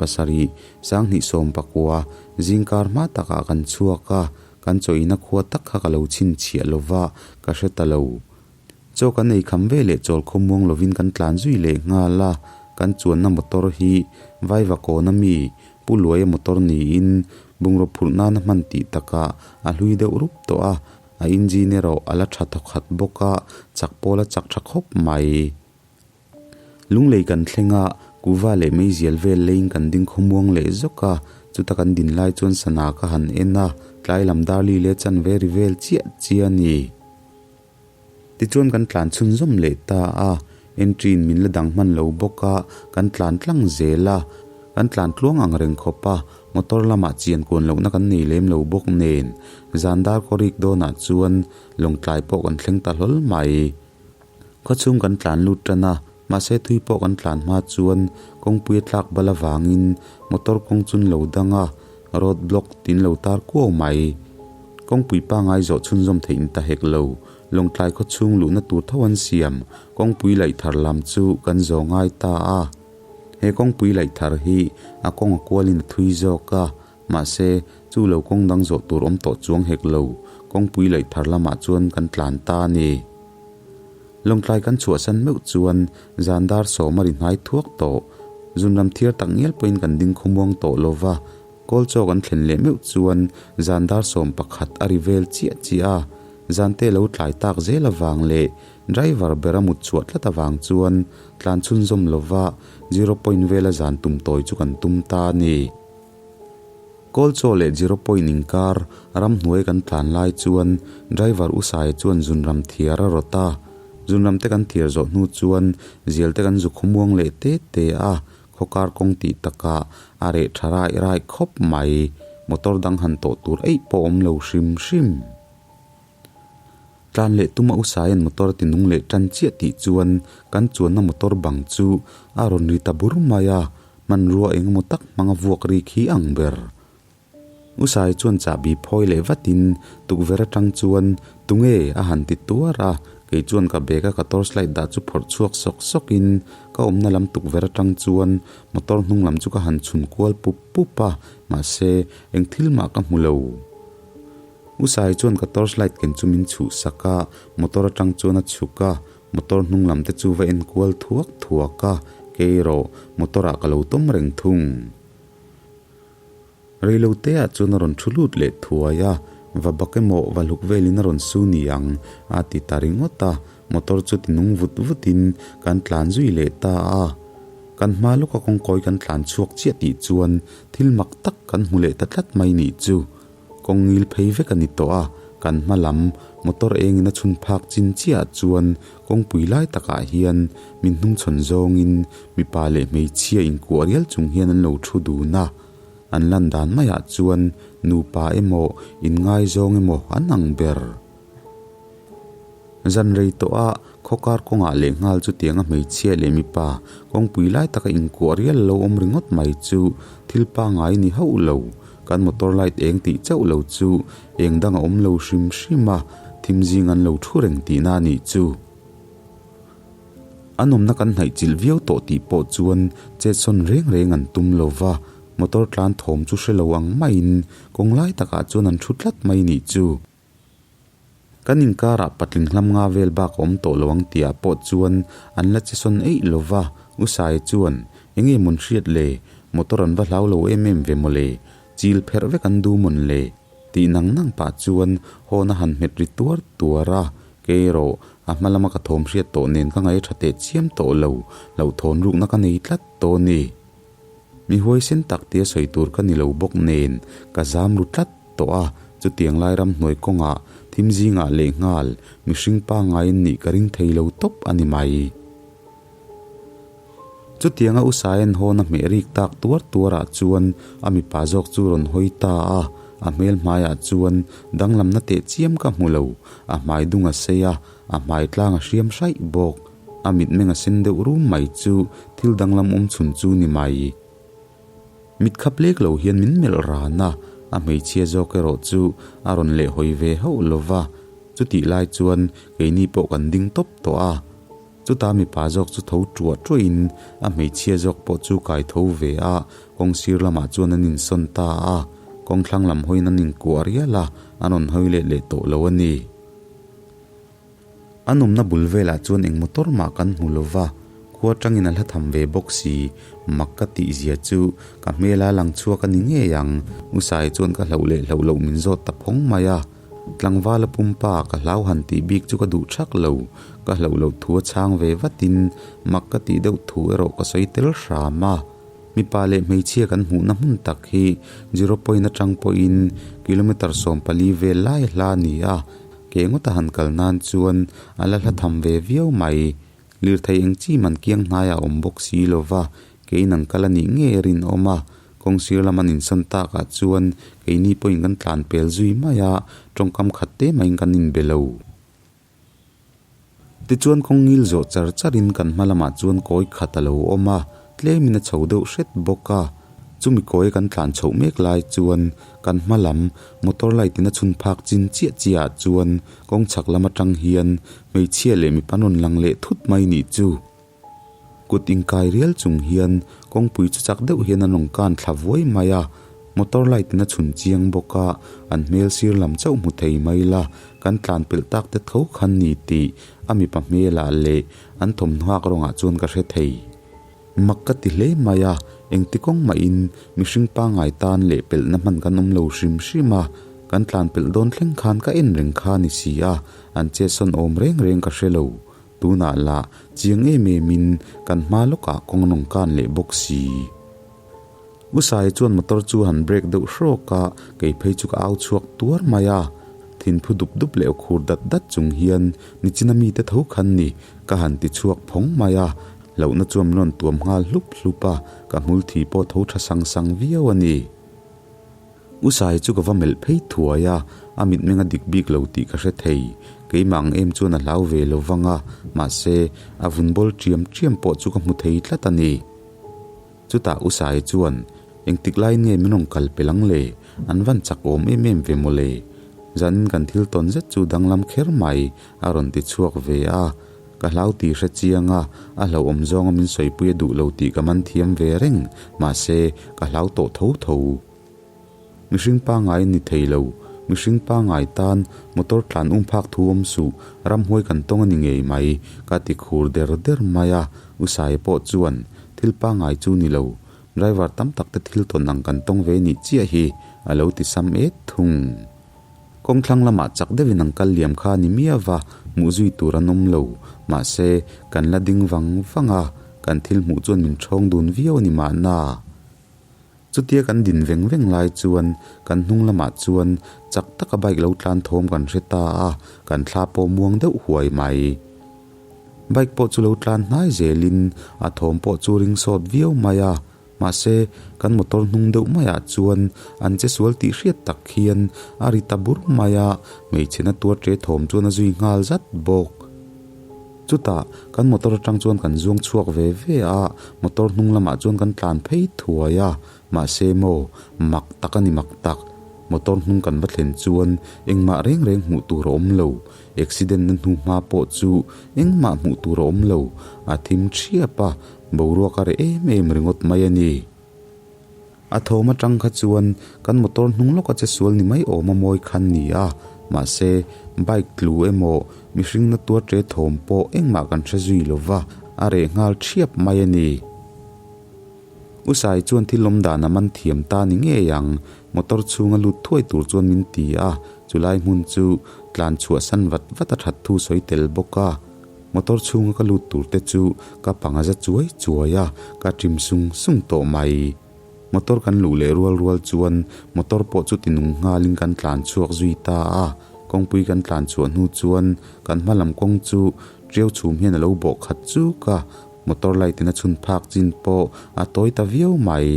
2019 zingkar hma takah kan chhuak a, kan chawina khua tak kha ka lo chhinchhiah lova ka hre ta lo. Chaw kan ei kham ve leh chawl khawmuang lovin kan tlan zui leh nghal a, kan chuanna motor hi Vaivakawna mi Pu Luaia motor niin bungraw phurh nana hman tih takah a hlui deuh rup tawh a, a engine erawh a la tha thawkhat bawk a, chak pawl a chak tha khawp mai. Lunglei kan thleng a, kuhva leh meizial vel leiin kan ding khawmuang leh zawk a, chuta kan din lai chuan sana ka han en a, tlai lam darli leh chanve ri vel chiah chiah a ni. Tichuan kan tlan chhunzawm leh ta a, entry in min la dang hman lo bawk a, kan tlan tlang zel a, kan tlan tluang ang reng khawp a, motor lamah chian kuan lohna kan nei lem lo bawk nen, zan dar kaw rik dawnah chuan lawngtlai pawh kan thleng ta hlawl mai. Khawchhung kan tlan lut tan a, mahse thui pawh kan tlan hma chuan kawngpui a tlak bal avangin motor kawng chu an lo dang a, road block tin lo tar kuau mai. Kawngpui pangai zawh chhunzawm theih in ta hek lo, Lawngtlai khawchhung luhna tur tho an siam, kawngpui laih thar lam chu kan zawh ngai ta a. He kawngpui laih thar hi a kawng a kualin a thui zawk a, mahse chu lo kawng dang zawh tur awm tawh chuang hek lo, kawngpui laih thar lamah chuan kan tlan ta a ni. Lawngtlai kan chhuahsan meuh chuan zan dar sawm a ri hnai thuak tawh. Zunram thiar tak ngial pawhin kan ding khawmuang tawh lo va. Kawlchaw kan thlen leh meuh chuan zan dar 11 a ri vel chiah chiah a, zante lo tlai tak zel avang leh driver ber a mut chhuah tlat avang chuan tlan chhunzawm lova zero point vela zan tum tawi chu kan tum ta a ni. Kawlchaw leh zero point inkar ramhnuai kan tlan lai chuan driver U Saia chuan zunram thiar a rawt a, zunram te kan thiar zawh hnu chuan zial te kan zu khawmuang leh te te a, Khawkar kawng tih takah a reh tha raih raih khawp mai. Motor dang han tawh tur eih pawh awm lo hrim hrim. Tlan leh tuma u Saia'n motor a ti nung leh tan chiah tih chuan kan chuanna motor bang chu a rawn ri ta bur mai a, hmanrua eng emaw tak hmanga vuak rik hi ang ber. U Sai chuan chahbi phawi leh vatin tukverh atang chuan tunge a han ti tuar a, kei chuan ka bag a ka torchlight dah chu phawrh chhuak sawk sawkin ka awmna lam tukverh atang chuan motor hnung lam chu ka han chhun kual pup pup a, mahse eng thil mah ka hmu lo. U Sai chuan ka torchlight ken chu min chhuh sak a, motor atang chuan a chhuk a, motor hnung lam te chu va en kual thuak thuak a, kei erawh motor ah ka lo tawm reng thung. Reiloteah chuan a rawn thu lut leh thuai a, va bak emaw va hluk velin a rawn su ni ang a ti ta ringawt a, motor chu ti nung vut vutin kan tlan zui leh ta a. Kan hma lawka kawngkawi kan tlan chhuak chiah tih chuan thil mak tak kan hmu leh ta tlat mai nih chu. Kawng ngil phei vek a ni tawh a, kan hma lam motor engin a chhun phak chin chiah chuan kawngpui lai takah hian min hnungchhawn zawngin mipa leh hmeichhia inkuah rial chung hian an lo thu dun a. An lan dan maiah chuan nupa emaw inngaizawng emaw an ang ber. Zan rei tawh a, khawkar kawngah leh nghal chutianga hmeichhia leh mipa kawngpui lai taka inkuah rial lo awm ringawt mai chu thil pangngai ni hauh lo. Kan motor light eng tih chauh lo chu eng dang a awm lo hrim hrim a, thim zing an lo thu reng tihna a nih chu. An awmna kan hnaih chilh viau tawh tih pawh chuan chetsawn reng reng an tum lo va, motor tlan thawm chu hre lo ang maiin kawng lai takah chuan an thu tlat mai nih chu. Kan inkarah patling hlam nga vel bak a awm tawh lo ang tihah pawh chuan an la che sawn eih lo va, U Saia chuan, Enge mawn hriat le? Motor an va hlau lo em em ve maw le? Chil pherh vek an duh mawn le? Tih nang nang pah chuan hawn a han hmet ri tuar tuar a, kei erawh a hma lama ka thawm hriat tawh nen ka ngaih tha teh chiam tawh lo, hlauhthawn rukna ka nei tlat tawh a ni. Mi huaisen tak tia sawi tur ka ni lo bawk nen ka zam ru tlat tawh a, chutiang lai ramhnuai kawngah thim zingah lehnghal mihring pangaiin nih ka ring thei lo tawp a ni mai. Chutianga U Saia'n hawn a hmeh rik tak tuar tuarah chuan a mipa zawk chu rawn hawi ta a, a hmel hmaiah chuan danglamna teh chiam ka hmu lo, a hmai dung a sei a, a hmai tlang a hriam hraih bawk. A mitmeng a sen deuh rum mai chu thil danglam awm chhun chu ni mai. Mit khap lek lo hian min melh ran a, a hmeichhia zawk erawh chu a rawn lehhawi ve hauh lo va, chutih lai chuan keini pawh kan ding tawp tawh a. Chuta mipa zawk chu tho tuah tuahin a hmeichhia zawk pawh chu kai tho ve a, kawng sir lamah chuan an insawn ta a, kawng thlang lam hawiin an inkuah rial a, an rawn hawi leh leh tawh lo a ni. An awmna bul velah chuan eng motor mah kan hmu lo va, khua tangin a hla tham ve bawk si, mak ka tih zia chu ka hmela lang chhuak a ni ngei ang, U Sai chuan ka hlauh leh hlauh loh min zawt ta phawng mai a. Tlangvala pumpa ka hlau han tih bik chu ka duh thak lo, ka hlauh loh thu a chhang ve vatin mak ka tih deuh thu erawh ka sawi tel hram a. Mipa leh hmeichhia kan hmuhna hmun tak hi zero point atang pawhin kilometre 14 vel lai hla a ni a, ke ngawta han kal nan chuan a la hla tham ve viau mai. Lirthei eng chi man kiang hnaiah a awm bawk si lo va, keiin an kal a nih ngei a rinawm a. Kawng sir lam an insawn takah chuan keini pawhin kan tlan pel zui mai a, tawngkam khat te maiin kan inbe lo. Tichuan kawng ngil zawh char charin kan hma lamah chuan kawi khat a lo awm a, tlemin a chho deuh hret bawk a. Chumi kawi kan tlan chhoh mek lai chuan kan hma lam motor light in a chhun phak chin chiah chiah ah chuan kawng chhak lam atang hian hmeichhia leh mipa rawn lang leh thut mai nih chu. Kut inkai rial chung hian kawngpui chu chak deuh hian an rawn kan thla vuai mai a, motor light in a chhun chiang bawk a, an hmel sir lam chauh hmu thei mai la, kan tlan pelh tak te tho khan ni tih a mipa hmelah leh an thawmhnaw hak rawngah chuan ka hre thei. Mak ka ti hle mai a, Engti kawng mahin mihring pangngai tan leh pelhna hman kan awm lo hrim hrim a, kan tlan pelh dawn thleng khan ka en reng kha ni si a, an chetsawn awm reng reng ka hre lo. Tunah lah chiang em em in kan hma lawkah kawng an rawn kan leh bawk si. U Sai chuan motor chu han brake deuh hrawk a, kei phei chu ka au chhuak tuar mai a. Thinphu dup dup leh aw khur dat dat chung hian nichina mite tho khan ni ka han ti chhuak phawng mai a. Hlauhna chuan min rawn tuam nghal hlup hlup a, ka hmul thi pawh tho tha sang sang viau a ni. U Sai chu ka va melh phei thuai a, a mitmeng a dik bik lo tih ka hre thei. Keimah ang em chuan a hlau ve lo vang a, mahse, a vun bawl ṭiam ṭiam pawh chu ka hmu thei tlat a ni. Chutah U Sai chuan, Engtik laiin nge min rawn kal pel ang le? An van chak awm em em ve mawle. Zanin kan thil tawn zet chu danglam kher mai, a rawn ti chhuak ve a. Ka hlau tih hre chiang a, a hlauhawm zawnga min sawipui a duh lo tih ka man thiam ve reng, mahse, ka hlau tawh tho tho. Mihring pangngai a ni thei lo, mihring pangngai tan motor tlan um phak thu awm suh, ramhuai kan tawng a ni ngei mai, ka ti khur der der mai a, U Saia pawh chuan, Thil pangngai chu ni lo, driver tam tak te thil tawn ang kan tawng ve nih chiah hi, a lo ti sam et thung. Kawngthlang lamah chak deuhin an kal liam kha a ni miau va, hmuh zui tur an awm lo. Mahse, kan la ding vang vang a, kan thil hmuh chuan min ṭhawng dun viau a ni mahna. Chutia kan din veng veng lai chuan kan hnung lamah chuan chak taka bike lo tlan thawm kan hre ta a, kan thla pawh muang deuh huai mai. Bike pawh chu lo tlan hnai zelin a thawm pawh chu ring sawt viau mai a. Mahse, kan motor hnung deuh maiah chuan an che sual tih hriat tak hian a ri ta bur mai a, hmeichhe na tuar ṭe thawm chuan a zui nghal zat bawk. Chutah, kan motor atang chuan kan zuang chhuak ve ve a, motor hnung lamah chuan kan tlan phei thuai a, mahse maw, mak tak a ni mak tak. Motor hnung kan va thlen chuan engmah reng reng hmuh tur a awm lo, accident na hnu hma pawh chu engmah hmuh tur a awm lo, a thim ṭhiap a, Boruak a reh em em ringawt mai a ni. A thawm atang kha chuan kan motor hnung lawka che sual ni mai awm a mawi khan ni a, mahse bike tlu emaw mihring na tuar ṭe thawm pawh engmah kan hre zui lo va, a reh nghal ṭhiap mai a ni. U Sai chuan thil awm dan a man thiam ta ni ngei ang, motor chhunga lut thuai tur chuan min ti a, chulai hmun chu tlan chhuahsan vat vat a that thu sawi tel bawk a. Motor chhunga ka lut tur te chu ka panga za chuai chuai a, ka ṭim sung sung tawh mai. Motor kan luh leh rual rual chuan motor pawh chu ti nung nghalin kan tlan chhuak zui ta a, kawngpui kan tlan chhuah hnu chuan kan hma lam kawng chu ṭiau chhum hian a lo bawh khat chuk a, motor light in a chhun phak chin pawh a tawi ta viau mai.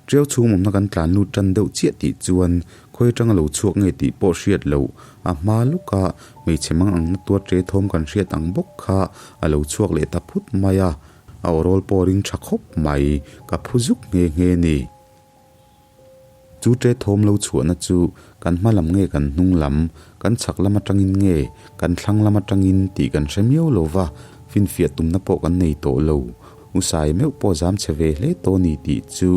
Ṭiau chhung awmna kan tlan lut ṭan deuh chiah tih chuan khawi aṭanga lo chhuak nge tih pawh hriat loh a hma lawka hmeichhe mang ang na tuar ṭe thawm kan hriat ang bawk kha a lo chhuak leh ta phut mai a, a aw rawl pawh ring ṭha khawp mai, ka phu zuk nghe nghe ni. Chu ṭe thawm lo chhuahna chu kan hma lam nge kan hnung lam, kan chhak lam aṭangin nge kan thlang lam aṭangin tih kan hre miau lo va, finfiah tumna pawh kan nei tawh lo. U Sai meuh pawh zam chhe ve hle tawh ni tih chu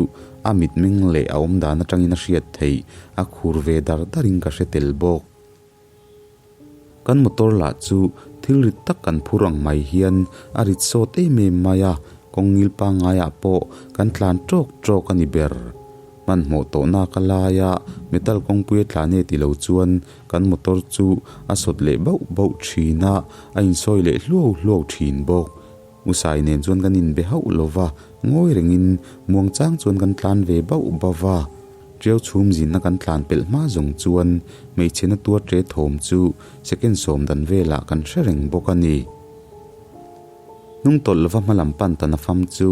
a mitmeng leh a awmdan atangin a hriat theih, a khur ve dar darin ka hre tel bawk. Kan motor lah chu thil rit tak kan phur ang mai hian a rit sawt em em mai a, kawng ngil pangngaiah pawh kan tlan tawk tawk a ni ber. Hmanhmawh tawhna ka laia metal kawngpui a tlan e ti lo chuan kan motor chu a sawt leh bauh bauh thin a, a insawi leh hluau hluau thin bawk. U Sai nen chuan kan inbe hauh lo va, ngawi rengin muang chang chuan kan tlan ve bauh bauh va. Ṭiau chhum zinna kan tlan pelh hma zawng chuan hmeichhe na tuar ṭe thawm chu second sawm dan velah kan hre reng bawk a ni. Hnung tawlh lova hma lam pan ta na fam chu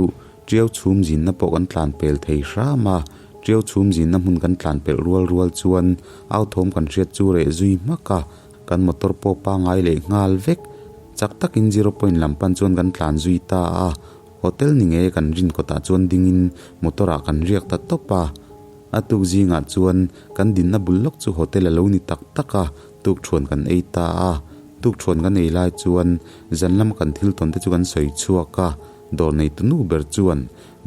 ṭiau chhum zinna pawh kan tlan pel thei hram a, ṭiau chhum zinna hmun kan tlan pelh rual rual chuan au thawm kan hriat chu reh zui hmak a. Kan motor pawh pangai leh nghal vek. Chak takin zero point lam pan chuan kan tlan zui ta a, hotel ni nge kan rin kawtah chuan dingin motor ah kan riak ta tawp a. A tuk zingah chuan kan dinna bul lawk chu hotel a lo ni tak tak a, tukthuan kan ei ta a. Tukthuan kan ei lai chuan zan lama kan thil tawn te chu kan sawi chhuak a, dawr neitu nu ber chuan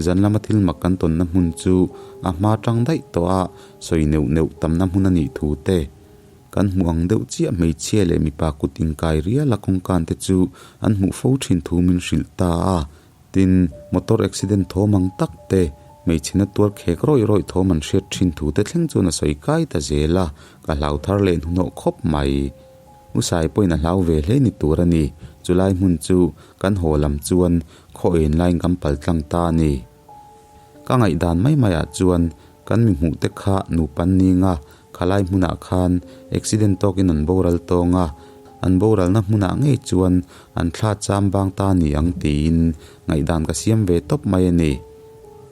zan lama thil mak kan tawnna hmun chu a hma tang daih tawh a, sawi neuh neuh tamna hmun a nih thu te. Kan hmuh ang deuh chiah hmeichhia leh mipa kut inkai riala kawngkan te chu an hmuh fo thin thu min hrilh ta a. Tin, motor accident thawm ang tak te, hmeichhe na tuar khek rawih rawih thawm an hriat thin thu te thleng chuan a sawi kai ta zel a, ka hlau thar leh hnuhnawh khawp mai. U Sai pawhin a hlau ve hle ni tur a ni, chulai hmun chu kan haw lam chuan khaw en laiin kan pal tlang ta a ni. Ka ngaihdan mai maiah chuan kan mi hmuh te kha nupa an ni nga, khalai hmunah khan accident tawkin an boral tawng a, an boralna hmunah ngei chuan an thla cham bang ta ni ang tiin ngaihdan ka siam ve tawp mai a ni.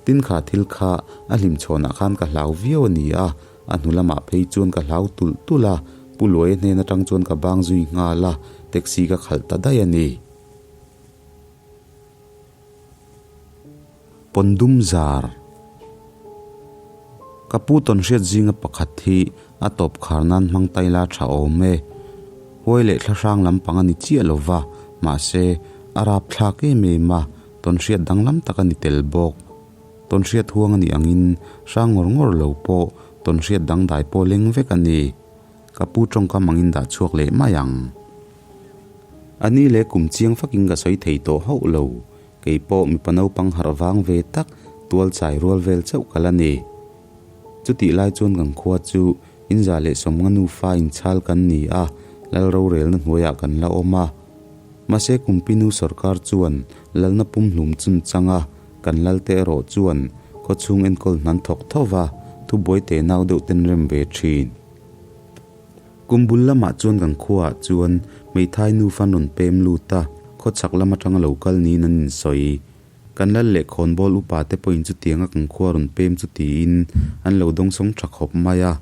Tin kha thil kha a hlimchhawnah khan ka hlau viau a ni a, A hnu lamah phei chuan ka hlau tulh tulh a, Pu Luaia hnen atang chuan ka bang zui nghal a, taxi ka khalh ta daih a ni. Pawndum zar Ka pu tawnhriat zinga pakhat hi a tawp khar nan hmang tai la tha awm e. Huai leh thlahrang lampang a ni chiah lo va, mahse, a rapthlak em em a, tawnhriat danglam tak a ni tel bawk. Tawnhriat huang a nih angin hrang ngawr ngawr lo pawh tawnhriat dangdai pawh leng vek a ni. Ka pu tawngkam angin dah chhuak leh mai ang. A ni leh kum chiang fakin ka sawi thei tawh hauh lo. Kei pawh mipa naupang harh vang ve tak tual chai rual vel chauh ka la ni. Chutih lai chuan kan khua chu inza leh sawmnga nufa inchhal kan ni a, lal rorelna hnuaiah kan la awm a. Mahse kumpinu sorkar chuan lalna pumhlum chunchang a, Kan lalte erawh chuan khawchhung enkawl hnan thawk tho va, thubuai te nau deuh ten rem ve thin. Kum bul lamah chuan kan khuaah chuan hmeithai nufa rawn pem lut a, khawchhak lam atanga lo kal niin an insawi. Kan lal leh khawnbawl upa te pawhin chutianga kan khua rawn pem chu tiin an lo dawngsawng tha khawp mai a,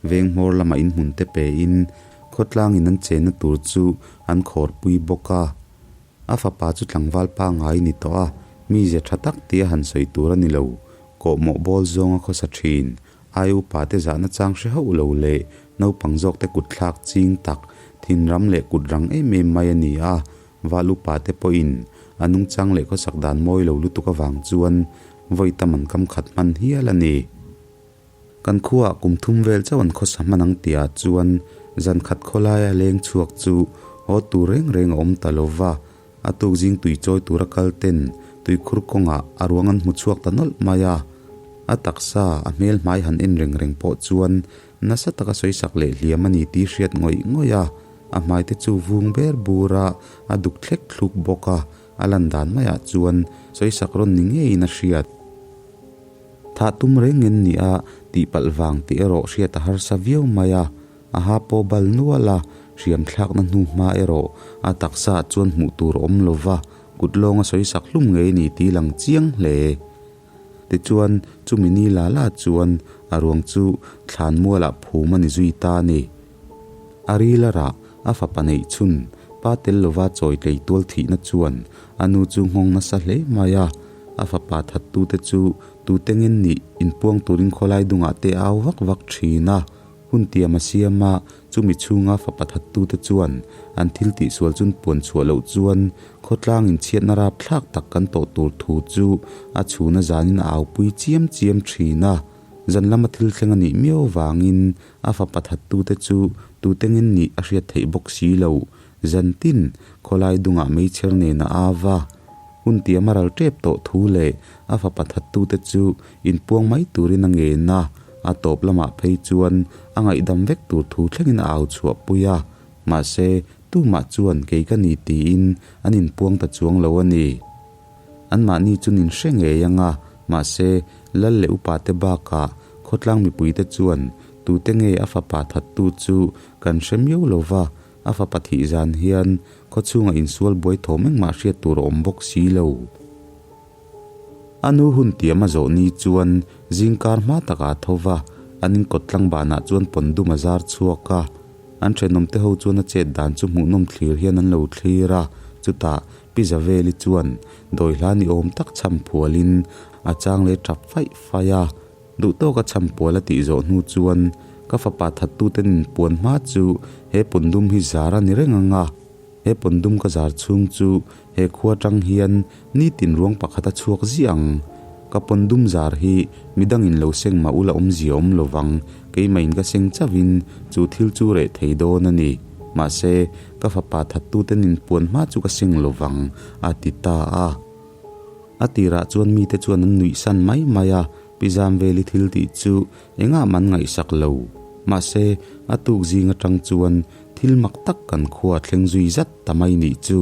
veng hmawr lamah inhmun te pein khawtlangin an chenna tur chu an khawrpui bawk a. A fapa chu tlangval pangngai ni tawh a, mize tha tak tia han sawi tur a ni lo. Kawhmawh bawl zawnga khawsa thin, ai upa te zahna chang hre hauh lo leh naupang zawk te kut thlak ching tak, thinram leh kut rang em em mai a ni a. Val upa te pawhin a nungchang leh khawsak dan mawi lo lutuk avang chuan vawi tam an kam khat hman hial a ni. Kan khuaah kum thum vel chauh an khawsa hman ang tihah chuan zan khat khawlaia leng chhuak chu haw tur reng reng a awm ta lo va, a tuk zing tui chawi tura kal ten tuikhur kawngah a ruang an hmu chhuak ta nawlh mai a. A taksa, a hmel hmai han en reng reng pawh chuan nasa taka sawisak leh hliam a ni tih hriat ngawih ngawih a, a hmai te chu vung ber bur a, a duk thlek thluk bawk a, a lan dan maiah chuan sawisak rawn ni ngeiin a hriat. Thah tum reng en ni a, tihpalh vang tih erawh hriat a harsa viau mai a, a ha pawh bal nual a, hriam thlakna hnu hma erawh a taksa ah chuan hmuh tur a awm lo va, kut lawnga sawi sak hlum ngei ni tih lang chiang hle. Tichuan, chumi ni la la chuan a ruang chu thlan mualah phum a ni zui ta a ni. A ril a rah, a fapa neih chhun, pa tel lova chawi tlei tual thihna chuan a nu chu nghawng nasa hle mai a, A fapa thattute chu tutengin nih inpuang turin khawlai dungah te a au vak vak thin a. Hun tiam a siam a, chumi chhunga fapa thattute chuan an thil tihsual chun puan chhuah loh chuan khawtlang inchhiatna rapthlak tak kan tawh tur thu chu a chhuna zanin a aupui chiam chiam thin a. Zan lama thil thleng a nih miau vangin a fapa thattute chu tutengin nih a hriat theih bawk si lo. Zan tin khawlai dungah meichher nen a au a. Hun tiam a ral tep tawh thu leh a fapa thattute chu inpuang mai turin a ngen a, a tawp lamah phei chuan a ngaihdam vek tur thu thlengin a au chhuah pui a, mahse tumah chuan kei ka ni tiin an inpuang ta chuang lo a ni. Anmahni chu nin hre ngei ang a, mahse lal leh upate bakah khawtlang mipuite chuan tute nge a fapa thattu chu kan hre miau lo va, A fapa thih zan hian khawchhungah insual buai thawm engmah hriat tur a awm bawk si lo. A nu hun tiam a zawh ni chuan zingkar hma takah a tho va, an inkawt tlang banah chuan pawn dum a zar chhuak a. An thenawmte ho chuan a chet dan chu hmuhnawm thlir hian an lo thlir a, chutah Pi Zaveli chuan dawi hla ni awm tak chham phualin a chang leh tap faih faih a. Duh tawka chhampual a tih zawh hnu chuan ka fapa thattuten inpuan hma chu he pawndum hi zar a ni reng ang a, he pawndum ka zar chhung chu he khua tang hian nitin ruang pakhat a chhuak ziah ang. Ka pawndum zar hi midangin lo seng mah ula awmzia awm lo vang, keimahin ka seng chauhin chu thil chu reh thei dawn a ni. Mahse, ka fapa thattuten inpuan hma chu ka seng lo vang, a ti ta a. A tirah chuan mite chuan an nuihsan mai mai a, Pi Zamveli thil tih chu engah man ngaihsak lo. Mahse, a tuk zing atang chuan thil mak tak kan khua thleng zui zat ta mai nih chu.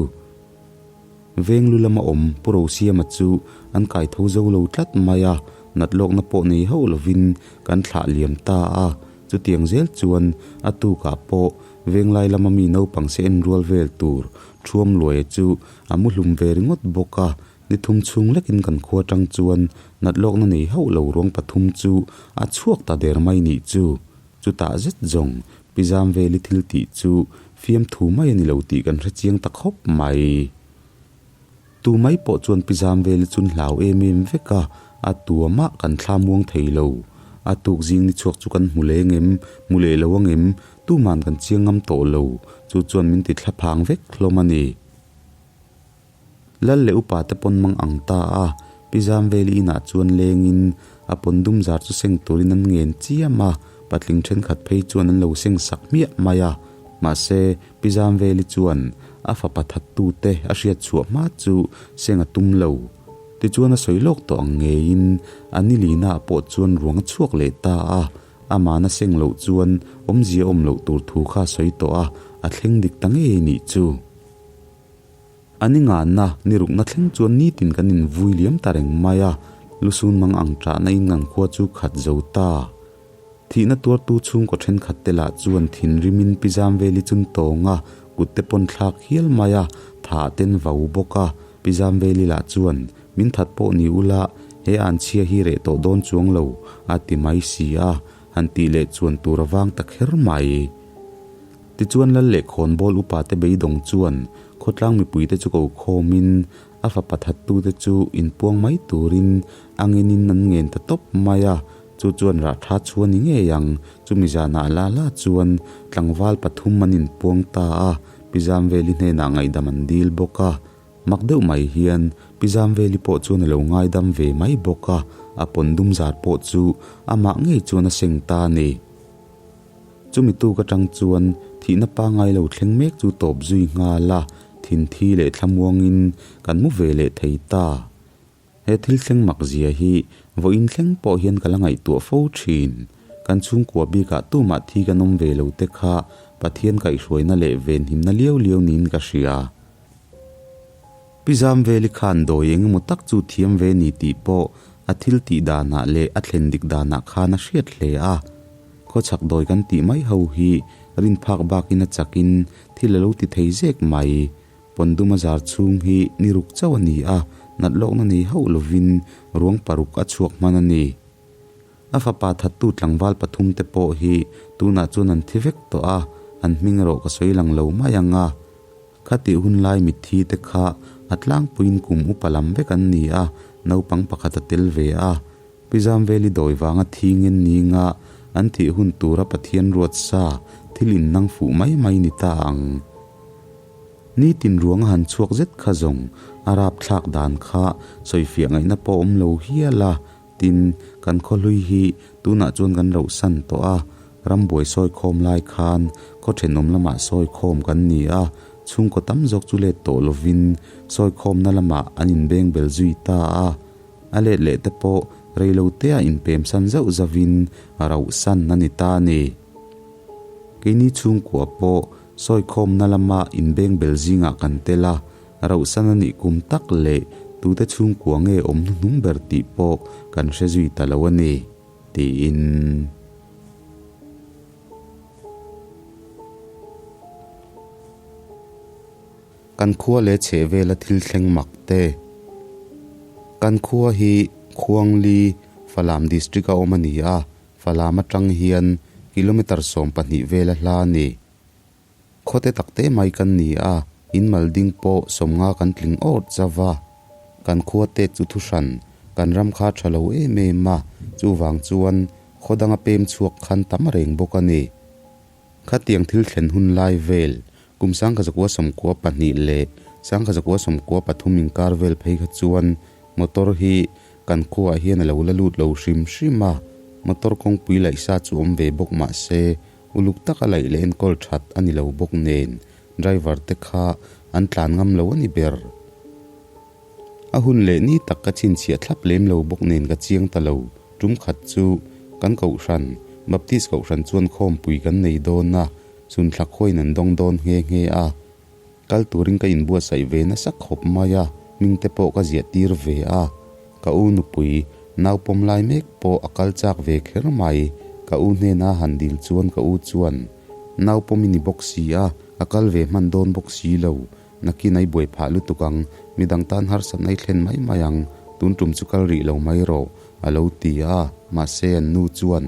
Veng lu lama awm Pu Rosiama chu an kai tho zo lo tlat mai a, nat lawkna pawh nei hauh lovin kan thlah liam ta a. Chutiang zel chuan a tukah pawh Venglai lama mi naupang se en rual vel tur Thuam Luaia chu a mu hlum ve ringawt bawk a, ni thum chhung lekin kan khua tang chuan nat lawkna nei hauh lo ruang pathum chu a chhuak ta der mai nih chu. Chutah zet zawng Pi Zamveli thil tih chu fiamthu mai a ni lo tih kan hre chiang ta khawp mai. Tu mai pawh chuan Pi Zamveli chun hlau em em vek a, a tuamah kan thla muang thei lo. A tuk zing ni chhuak chu kan hmu leng em, hmu leh lo ang em, tuman kan chiang ngam tawh lo, chu chuan min ti thla phang vek hlawm a ni. Lal leh upa te pawn mang ang ta a, Pi Zamveli inah chuan lengin a pawn dum zar chu seng turin an ngen chiam a, patling thenkhat phei chuan an lo seng sak hmiah mai a. Mahse, Pi Zamveli chuan a fapa thattute a hriat chhuah hma chu seng a tum lo. Tichuan a sawi lawk tawh ang ngeiin a ni lina pawh chuan ruang a chhuak leh ta a, amahna seng loh chuan awmzia awm loh tur thu kha a sawi tawh a, a thleng dik ta ngei nih chu. A ni nganna, ni rukna thleng chuan nitin kan invui liam ta reng mai a, lusun mang ang ṭahna in ngan khua chu khat zo ta. Thihna tuartu chhungkaw thenkhat te lah chuan thinrimin Pi Zamveli chun tawng a, kut te pawn thlak hial mai a, tha ten vau bawk a. Pi Zamveli lah chuan, Min that pawh ni ula, he anchhia hi reh tawh dawn chuang lo, a ti mai si a, han tih leh chuan tur a vang ta kher mai. Tichuan Lal leh Khawnbawl upa te beidawng chuan khawtlang mipuite chu ko khawmin a fapa thattute chu inpuang mai turin a ngenin an ngen ta tawp mai a, chu chuan rah tha chu a ni ngei ang. Chumi zanah la la chuan tlangval pathum an inpuang ta a, Pi Zamveli hnenah ngaihdam an dil bawk a. Mak deuh mai hian Pi Zamveli pawh chuan a lo ngaidam ve mai bawk a, a pawn dum zar pawh chu amah ngei chuan a seng ta a ni. Chumi tuk atang chuan thihna pangngai lo thleng mek chu tawp zui nghal a, thinthi leh thlamuangin kan mu ve leh thei ta. He thil thleng mak zia hi vawiin thleng pawh hian ka la ngaihtuah fo thin. Kan chhungkua bikah tumah thi kan awm ve lo te kha Pathian kaihhruaina leh venhimna liau liau niin ka hria. Pi Zamveli khan dawi eng emaw tak chu thiam ve ni tih pawh a thil tih danah leh a thlen dik danah khan a hriat hle a. Khawchhak dawi kan tih mai ho hi rinphak bakin a chakin thil a lo ti thei zek mai. Pawnduma zar chhung hi ni ruk chauh a ni a, nat lawkna nei hauh lovin ruang paruk a chhuak hman a ni. A fapa thattu tlangval pathum te pawh hi tunah chuan an thi vek tawh a, an hming erawh ka sawi lang lo mai ang a. Khatih hun lai mitthi te kha a tlangpuiin kum upa lam vek an ni a, naupang pakhat a tel ve a. Pi Zamveli dawi vanga thi ngen ninga an thih hun tura Pathian ruat sa thil innang fuh mai mai ni ta ang. Nitin ruang a han chhuak zet kha zawng a rapthlak dan kha sawifiah ngaihna pawh awm lo hial a, tin kan khawhlui hi tunah chuan kan rohsan tawh a, rambuai sawi khawm lai khan khaw thenawm lamah sawi khawm kan ni a, chhungkaw tam zawk chu let tawh lovin sawi khawmna lamah an inbeng bel zui ta a. A let leh te pawh reilotea inpemsan zauh zauhin rauhsan a ni ta a ni. Keini chhungkua pawh sawikhawmna lama inbengbel zingah kan tel a, rauhsan a nih kum tak leh tute chhungkua nge awm hnuhnung ber tih pawh kan hre zui ta lo a ni, tiin. Kan khua leh chhehvela thil thleng mak te. Kan khua hi Khuangli, Falam District a awm a ni a, Falam atang hian kilometre 12 vela hla a ni. Khawte takte mai kan ni a, in mal ding pawh 50 kan tling awt zauh a. Kan khua te chu thuhran, kan ram kha tha lo em em a, chuvang chuan khaw danga pem chhuak khan tam reng bawk a ni. Khatiang thil thlen hun lai vel, kum 1992 leh 1993 inkar vel phei kha chuan motor hi kan khuaah hian a lo la lut lo hrim hrim a, motor kawngpui laih sa chu awm ve bawk mah se uluk taka laih leh enkawl that a ni lo bawk nen driver te kha an tlan ngam lo a ni ber. A hun leh ni tak ka chhinchhiah thlap lem lo bawk nen ka chiang ta lo. Tum khat chu kan kohhran, Baptist kohhran chuan khawmpui kan nei dawn a, chhunthla khuain an dawng dawn nghe nghe a. Kal turin ka inbuatsaih ve nasa khawp mai a, hming te pawh ka ziah tir ve a. Ka u nupui, nau pawm lai mek pawh a kal chak ve kher mai. Ka u hnena han dil chuan ka u chuan, Nau pawm i ni bawk si a, ka kal ve hman dawn bawk si lo. Nakin a i buai phah lutuk ang, midang tan harsatna i thlen mai mai ang, tun tum chu kal rih lo mai rawh, a lo ti a. Mahse an nu chuan,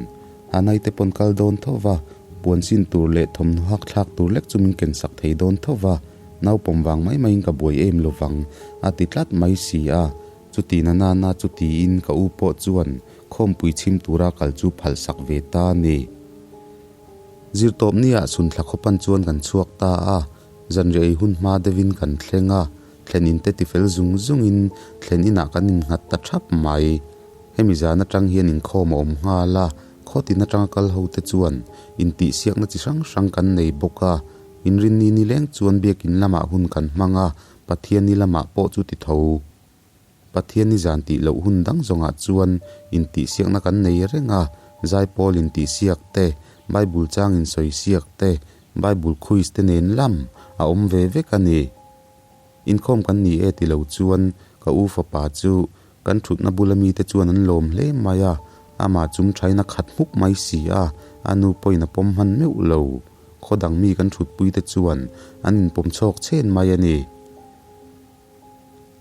Hanai te pawn kal dawn tho va, puan sin tur leh thawmhnaw hak thlak tur lek chu min ken sak thei dawn tho va, naupawm vang mai maiin ka buai em lo vang, a ti tlat mai si a. Chuti na nana chu tiin ka u pawh chuan khawmpui chhim tura kal chu phal sak ve ta a ni. Zirtawpniah chhunthla khawpan chuan kan chhuak ta a, zanriah ei hun hma deuhin kan thleng a, thlen in te tifel zung zungin thlen inah kan innghat ta thap mai. Hemi zan atang hian inkhawm a awm nghal a, khaw tin atanga kal ho te chuan intihsiakna chi hrang hrang kan nei bawk a, inrinni nileng chuan biakin lamah hun kan hmang a, Pathianni lamah pawh chu ti tho. Pathianni zan tih loh hun dang zawngah chuan intihsiakna kan nei reng a, zaipawl intihsiak te, Bible chang insawisiak te, Bible quiz te nen lam a awm ve vek a ni. Inkhawm kan ni e ti lo chuan ka u fapa chu Kan thutna bula mite chuan an lawm hle mai a, amah chum thain a khat hmuk mai si a, a nu pawhin a pawm hman meuh lo. Khaw dang mi kan thutpuite chuan an inpawm chhawk chhen mai a ni.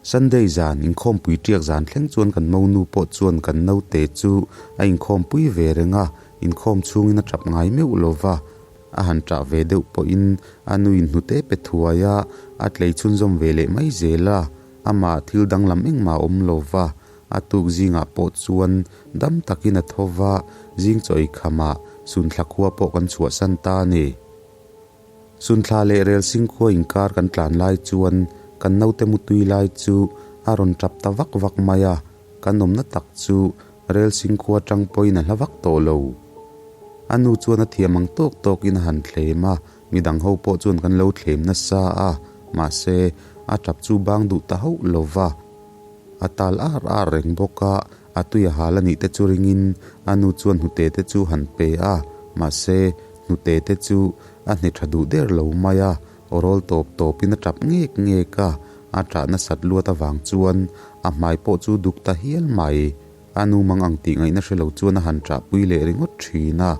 Sunday zan inkhawmpui tiak zan thleng chuan kan monu pawh chuan kan naute chu a inkhawmpui ve reng a, inkhawm chhungin a tap ngai meuh lo va, a han tah ve deuh pawhin a nuin hnute pe thuai a, a tlei chhunzawm ve leh mai zel a. Amah thil danglam engmah a awm lo va, a tuk zingah pawh chuan dam takin a tho va, zing chaw ei khamah Sunthla khua pawh kan chhuahsan ta a ni. Sunthla leh Relsing khua inkar kan tlan lai chuan kan naute mutui lai chu a rawn tap ta vak vak mai a, kan awmna tak chu Relsing khua tang pawhin a hla vak tawh lo. A nu chuan a thiam ang tawk tawkin a han thlem a, Midang ho pawh chuan kan lo thlem nasa a, mahse, a tap chu bang duh ta hauh lo va. A tal ar ar reng bawk a, a tui a hal a nih te chu ringin a nu chuan hnute te chu han pe a, mahse, hnute te chu a hne tha duh der lo mai a, aw rawl tawp tawpin a tap ngek ngek a, a tah nasat luat avang chuan a hmai pawh chu duk ta hial mai. A nu mang ang tih ngaihna hre lo chuan a han ṭahpui leh ringawt ṭhin a.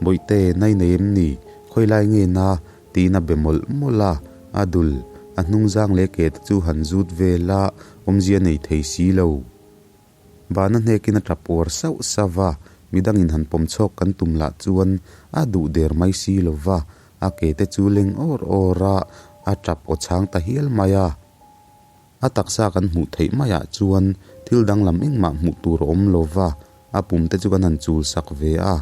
Bawihte, nai nei em ni? Khawi lai nge na? tiin a be mawlh mawlh a. A dul, a hnung zang leh ke te chu han zut vel a, awmzia nei thei si lo. Vana hnekin a ṭap uar sauh sauh a, midangin han pawm chhawk kan tum lah chuan a duh der mai si lo va, a ke te chu leng awr awr a, a ṭap aw chhang ta hial mai a. A taksa kan hmuh theih maiah chuan thil danglam engmah hmuh tur a awm lo va, a pum te chu kan han chul sak ve a,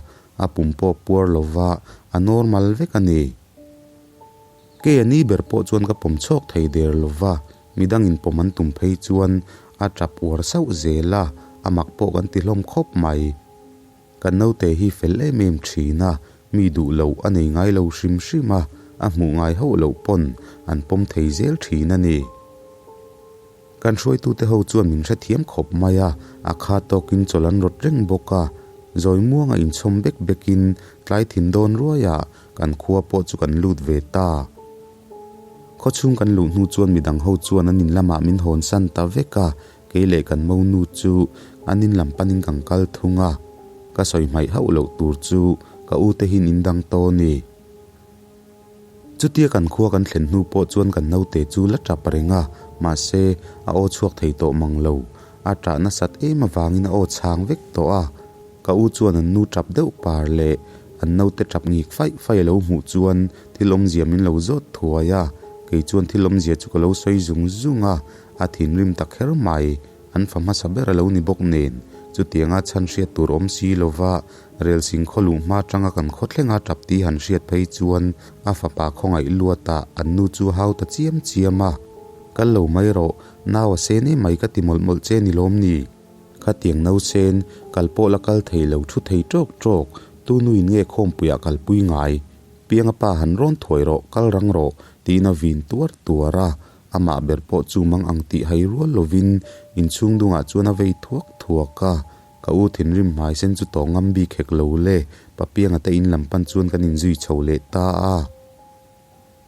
a pum pawh puar lo va, a normal vek a ni. Kei a ni ber pawh chuan ka pawm chhawk thei der lo va, midangin pawm an tum phei chuan a tap uar sauh zel a, a mak pawh kan ti hlawm khawp mai. Kan naute hi fel em em thin a, mi duh loh a nei ngai lo hrim hrim a, a hmuh ngai hauh loh pawn an pawm thei zel thin a ni. Kan hruaitute ho chuan min hrethiam khawp mai a, a kha tawkin chawlh an rawt reng bawk a, zawi muanga inchhawm bek bekin tlai thin dawn ruaiah kan khua pawh chu kan lut ve ta. Khawchhung kan luh hnu chuan midang ho chuan an in lamah min hawnsan ta vek a, Kei leh kan monu chu an in lam panin kan kal thung a, ka sawi hmaih hauh loh tur chu ka u te hian in dang tawh a ni. Chutia kan khua kan thlen hnu pawh chuan kan naute chu la tap reng a, mahse a aw chhuak thei tawh mang lo. A tah nasat em avangin a aw chhang vek tawh a, ka u chuan an nu tap deuh par leh an naute tap ngik faih faih a lo hmuh chuan thil awmzia min lo zawt thuai a, kei chuan thil awmzia chu ka lo sawi zung zung a, A thinrim ta kher mai, an fa hmasa ber a lo ni bawk nen, chutianga chhan hriat tur awm si lova rel sing khaw luh hma atanga kan khaw thlenga tap tih han hriat phei chuan a fapa khawngaih luatah an nu chu a hau ta chiam chiam a. Kal lo mai rawh, nau a sen em mai ka ti mawlh mawlh che ni lawm ni? Khatiang nau sen, kal pawh la kal thei lo thu thei tawk tawk, tu nuin nge khawmpuiah kalpui ngai? Pianga pa han rawn thuai rawh, kal rang rawh, tiin a vin tuar tuar a. Amah ber pawh chu mang ang tih hai rual lovin inchhung dungah chuan a vei thuak thuak a. Ka u thinrim hmai sen chu tawng ngam bik hek lo le, Papianga te in lam pan chuan kan inzui chho leh ta a.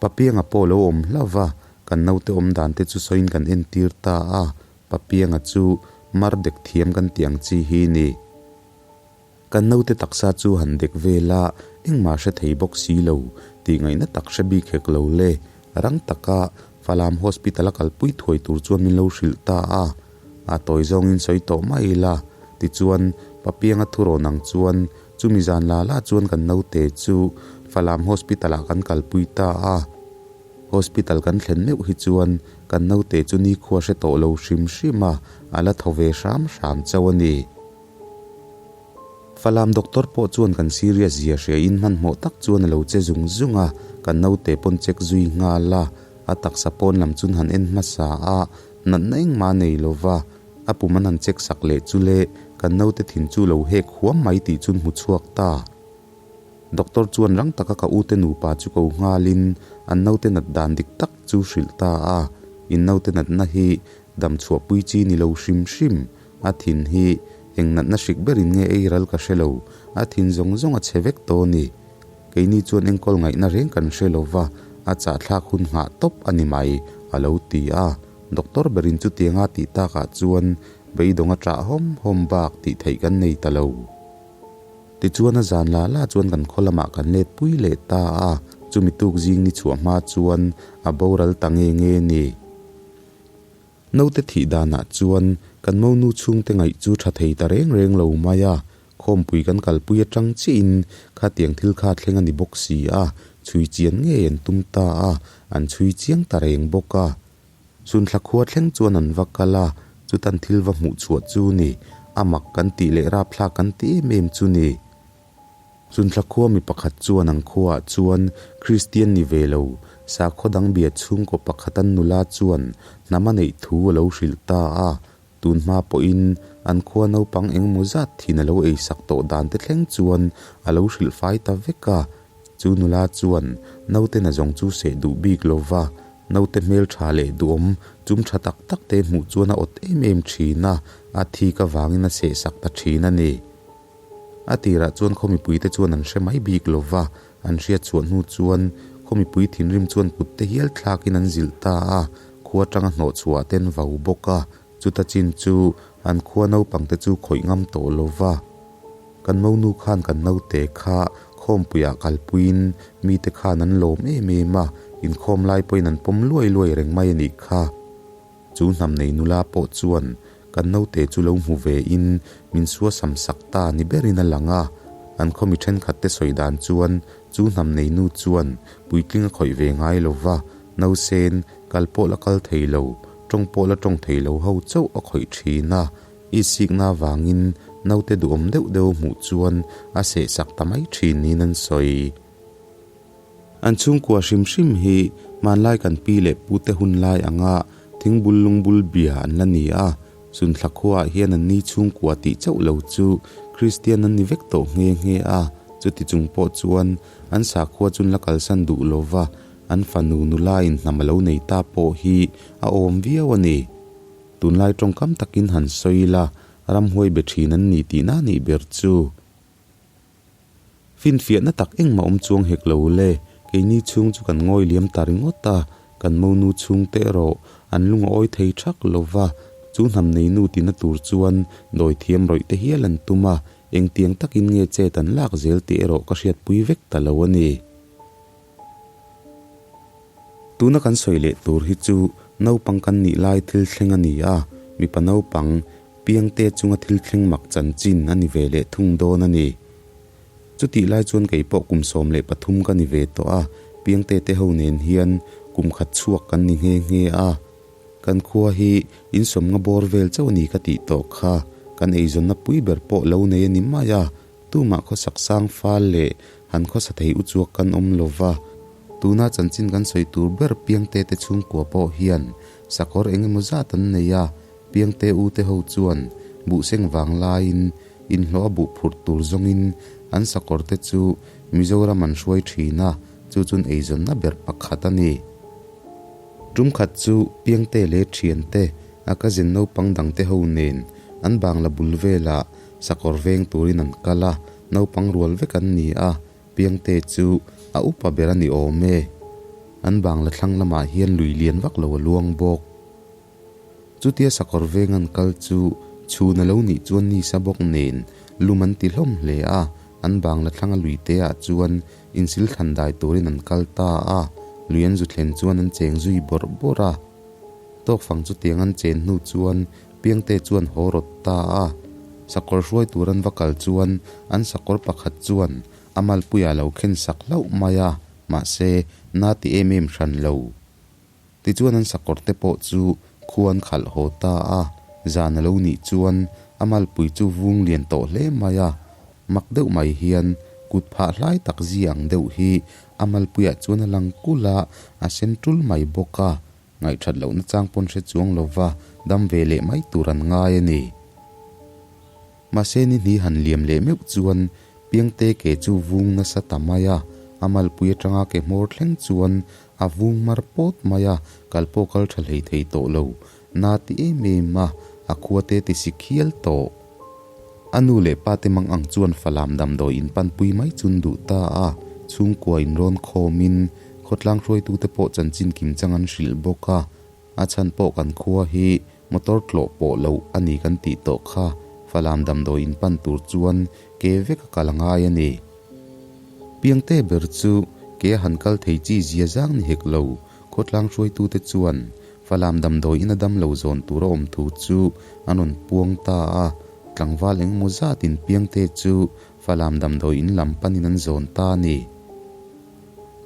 Papianga pawh lo awm hlauh va, kan naute awm dan te chu sawiin kan entir ta a. Papianga chu mar dek thiam kan tih ang chi hi ni. Kan naute taksa chu han dek vel a, engmah hre thei bawk si lo, tih ngaihna tak hre bik hek lo le. Rang taka Falam Hospital a kalpui thuai tur chuan min lo hrilh ta a, a tawi zawngin sawi tawh mai ila. Tichuan, Papianga thurawn ang chuan chumi zan la la chuan kan naute chu Falam Hospital ah kan kalpui ta a. Hospital kan thlen meuh hi chuan kan naute chu nikhua hre tawh lo hrim hrim a, a la thaw ve hram hram chauh a ni. Falam doctor pawh chuan kan serious zia hria in hmanhmawh tak chuan a lo che zung zung a, kan naute pawn check zui nghal a, a taksa pawn lam chun han en hmasa a, natna engmah a nei lova, a pum an han check sak leh chu le, kan naute thin chu lo hek huam mai tih chun hmu chhuak ta. Doctor chuan rang taka ka ute nupa chu ko nghalin an naute nat dan dik tak chu hrilh ta a, in naute natna hi dam chhuahpui chi ni lo hrim hrim. A thin hi eng natna hrik berin nge ei ral ka hre lo, a thin zawng zawng a chhe vek tawh a ni. Keini chuan enkawl ngaihna reng kan hre lo va, a chahthlak hun nghah tawp a ni mai, a lo ti a. Doctor berin chutianga tih takah chuan beidawng a ṭah hawm hawm bak tih theih kan nei ta lo. Tichuan a zan la la chuan kan khaw lamah kan let pui leh ta a, chumi tuk zing ni chhuah hma chuan a boral ta nge nge ni. Naute thih danah chuan kan monu chhungte ngaih chu tha thei ta reng reng lo mai a, khawmpui kan kalpui atang chiahin khatiang thil kha thleng a ni bawk si a, chhui chian ngei an tum ta a, an chhui chiang ta reng bawk a. Sunthla khua thleng chuan an va kal a, chutan thil va hmuh chhuah chu ni, a mak kan tih leh rapthlak kan ti em em chu ni. Chunthla khua mi pakhat chuan an khuaah chuan Kristian ni ve lo, sakhaw dang bia chhungkaw pakhat an nula chuan hnam a neih thu a lo hrilh ta a. Tun hma pawhin an khua naupang engemaw zat thin a lo eisak tawh dan te thleng chuan a lo hrilh fai ta vek a. Chu nula chuan naute na zawng chu seh duh bik lo va, naute hmeltha leh duhawm chum tha tak tak te hmuh chuan a awt em em thin a, a thik avangin a sehsak ta thin a ni. A tirah chuan khaw mipuite chuan an hre mai bik lo va, an hriat chhuah hnu chuan khaw mipui thinrim chuan kut te hial thlakin an zilh ta a, khua atanga hnawh chhuah te an vau bawk a, chuta chin chu an khua naupangte chu khawih ngam tawh lo va. Kan monu khan kan naute kha khawmpuiah kalpuiin mite khan an lawm em em a, inkhawm lai pawhin an pawm luai luai reng mai a nih kha. Chu hnam nei nula pawh chuan kan naute chu lo hmu ve in min suasam sak ta ni berin a lang a. An khaw mi thenkhat te sawi dan chuan chu hnam nei nu chuan puitling a khawih ve ngai lo va, nausen kal pawh la kal thei lo, tawng pawh la tawng thei lo ho chauh a khawih thin a. I sikna avangin naute duhawm deuh deuh hmuh chuan a sehsak ta mai thin niin an sawi. An chhungkua hrim hrim hi hmanlai kan pi leh pute hun lai anga thingbul lungbul bia an la ni a, Sunthla khuaah hian an ni chhungkua tih chauh lo chu Kristian an ni vek tawh nghe nghe a, chuti chung pawh chuan an sakhua chun la kalsan duh lova an fanu nula in hnam a lo nei ta pawh hi a awm viau a ni. Tunlai tawngkam takin han sawi ila ramhuai be thin an ni tihna nih ber chu. Finfiahna tak engmah awm chuang hek lo le, keini chhung chu kan ngawi liam ta ringawt a, kan monu chhungte erawh an lung a awi thei thak lo va, chu hnam neinu tina tur chuan dawi thiam rawih te hial an tum a, engtiang takin nge chet an lak zel tih erawh ka hriatpui vek ta lo a ni. Tuna kan sawi leh tur hi chu naupang kan nih lai thil thleng a ni a, mipa naupang piangte chunga thil thleng mak chanchin a ni ve leh thung dawn a ni. Chutih lai chuan kei pawh kum 13 ka ni ve tawh a, piangte te ho nen hian kum khat chhuak kan ni nghe nghe a. Kan khua hi insawmnga bawr vel chauh a ni ka tih tawh kha, kan eizawnna pui ber pawh lo nei a ni mai a. Tumah khawsak sang fal leh han khawsa thei u chuak kan awm lo va, tuna chanchin kan sawi tur ber Piangte te chhungkua pawh hian sakawr eng emaw zat an nei a, Piangte u te ho chuan buhseng vang laiin inhlawh a buh phurh tur zawngin an sakawr te chu Mizoram an hruai thin a, chu chun eizawnna ber pakhat a ni. Tum khat chu Piangte leh thiante a cousin naupang dangte ho nen an bangla bul velah sakawr veng turin an kal a, naupang rual vek an ni a, Piangte chu a upa ber a ni awm e. An bangla thlang lamah hian lui lian vak lo a luang bawk. Chutia sakawr veng an kal chu chhun a lo nih chuan nisa bawk nen lum an ti hlawm hle a, an bangla thlanga lui te ah chuan insil thlan dai turin an kal ta a, lui an zu thlen chuan an cheng zui bawrh bawrh a. Tawkfang chutiang an chen hnu chuan Piangte chuan haw rawt ta a, sakawr hruai tur an va kal chuan an sakawr pakhat chuan a malpuiah a lo khen sak hlauh mai a, mahse na ti em em hran lo. Tichuan an sakawr te pawh chu khua an khalh haw ta a, zan a lo nih chuan a malpui chu vung lian tawh hle mai a, mak deuh mai hian kut phah hlai tak zi ang deuh hi a malpuiah chuan a lang kulh a, a sen tul mai bawk a, ngaihthat lohna chang pawn hre chuang lova dam ve leh mai tur an ngai a ni. Mahse ni hnih han liam leh meuh chuan Piangte ke chu vung nasa ta mai a, a malpui atanga ke hmawr thleng chuan A vung mar pawt mai a, kal pawh kal tha hlei thei tawh lo. Na ti em em a, a khua te ti si khial tawh. A nu leh pa te mang ang chuan Falam damdawi in panpui mai chun duh ta a, chhungkua in rawn khawmin khawtlang hruaitute pawh chanchin kim chang an hrilh bawk a. A chhan pawh kan khua hi motor tlawh pawh loh a ni kan tih tawh kha, Falam damdawi in pan tur chuan ke vek a kal a ngai a ni. Piangte ber chu ke a han kal thei chi zia zang ni hek lo, khawtlang hruaitute chuan Falam damdawi ina dam lo zawn tur a awm thu chu an rawn puang ta a, tlangval engemaw zatin Piangte chu Falam damdawi in lam panin an zawn ta a ni.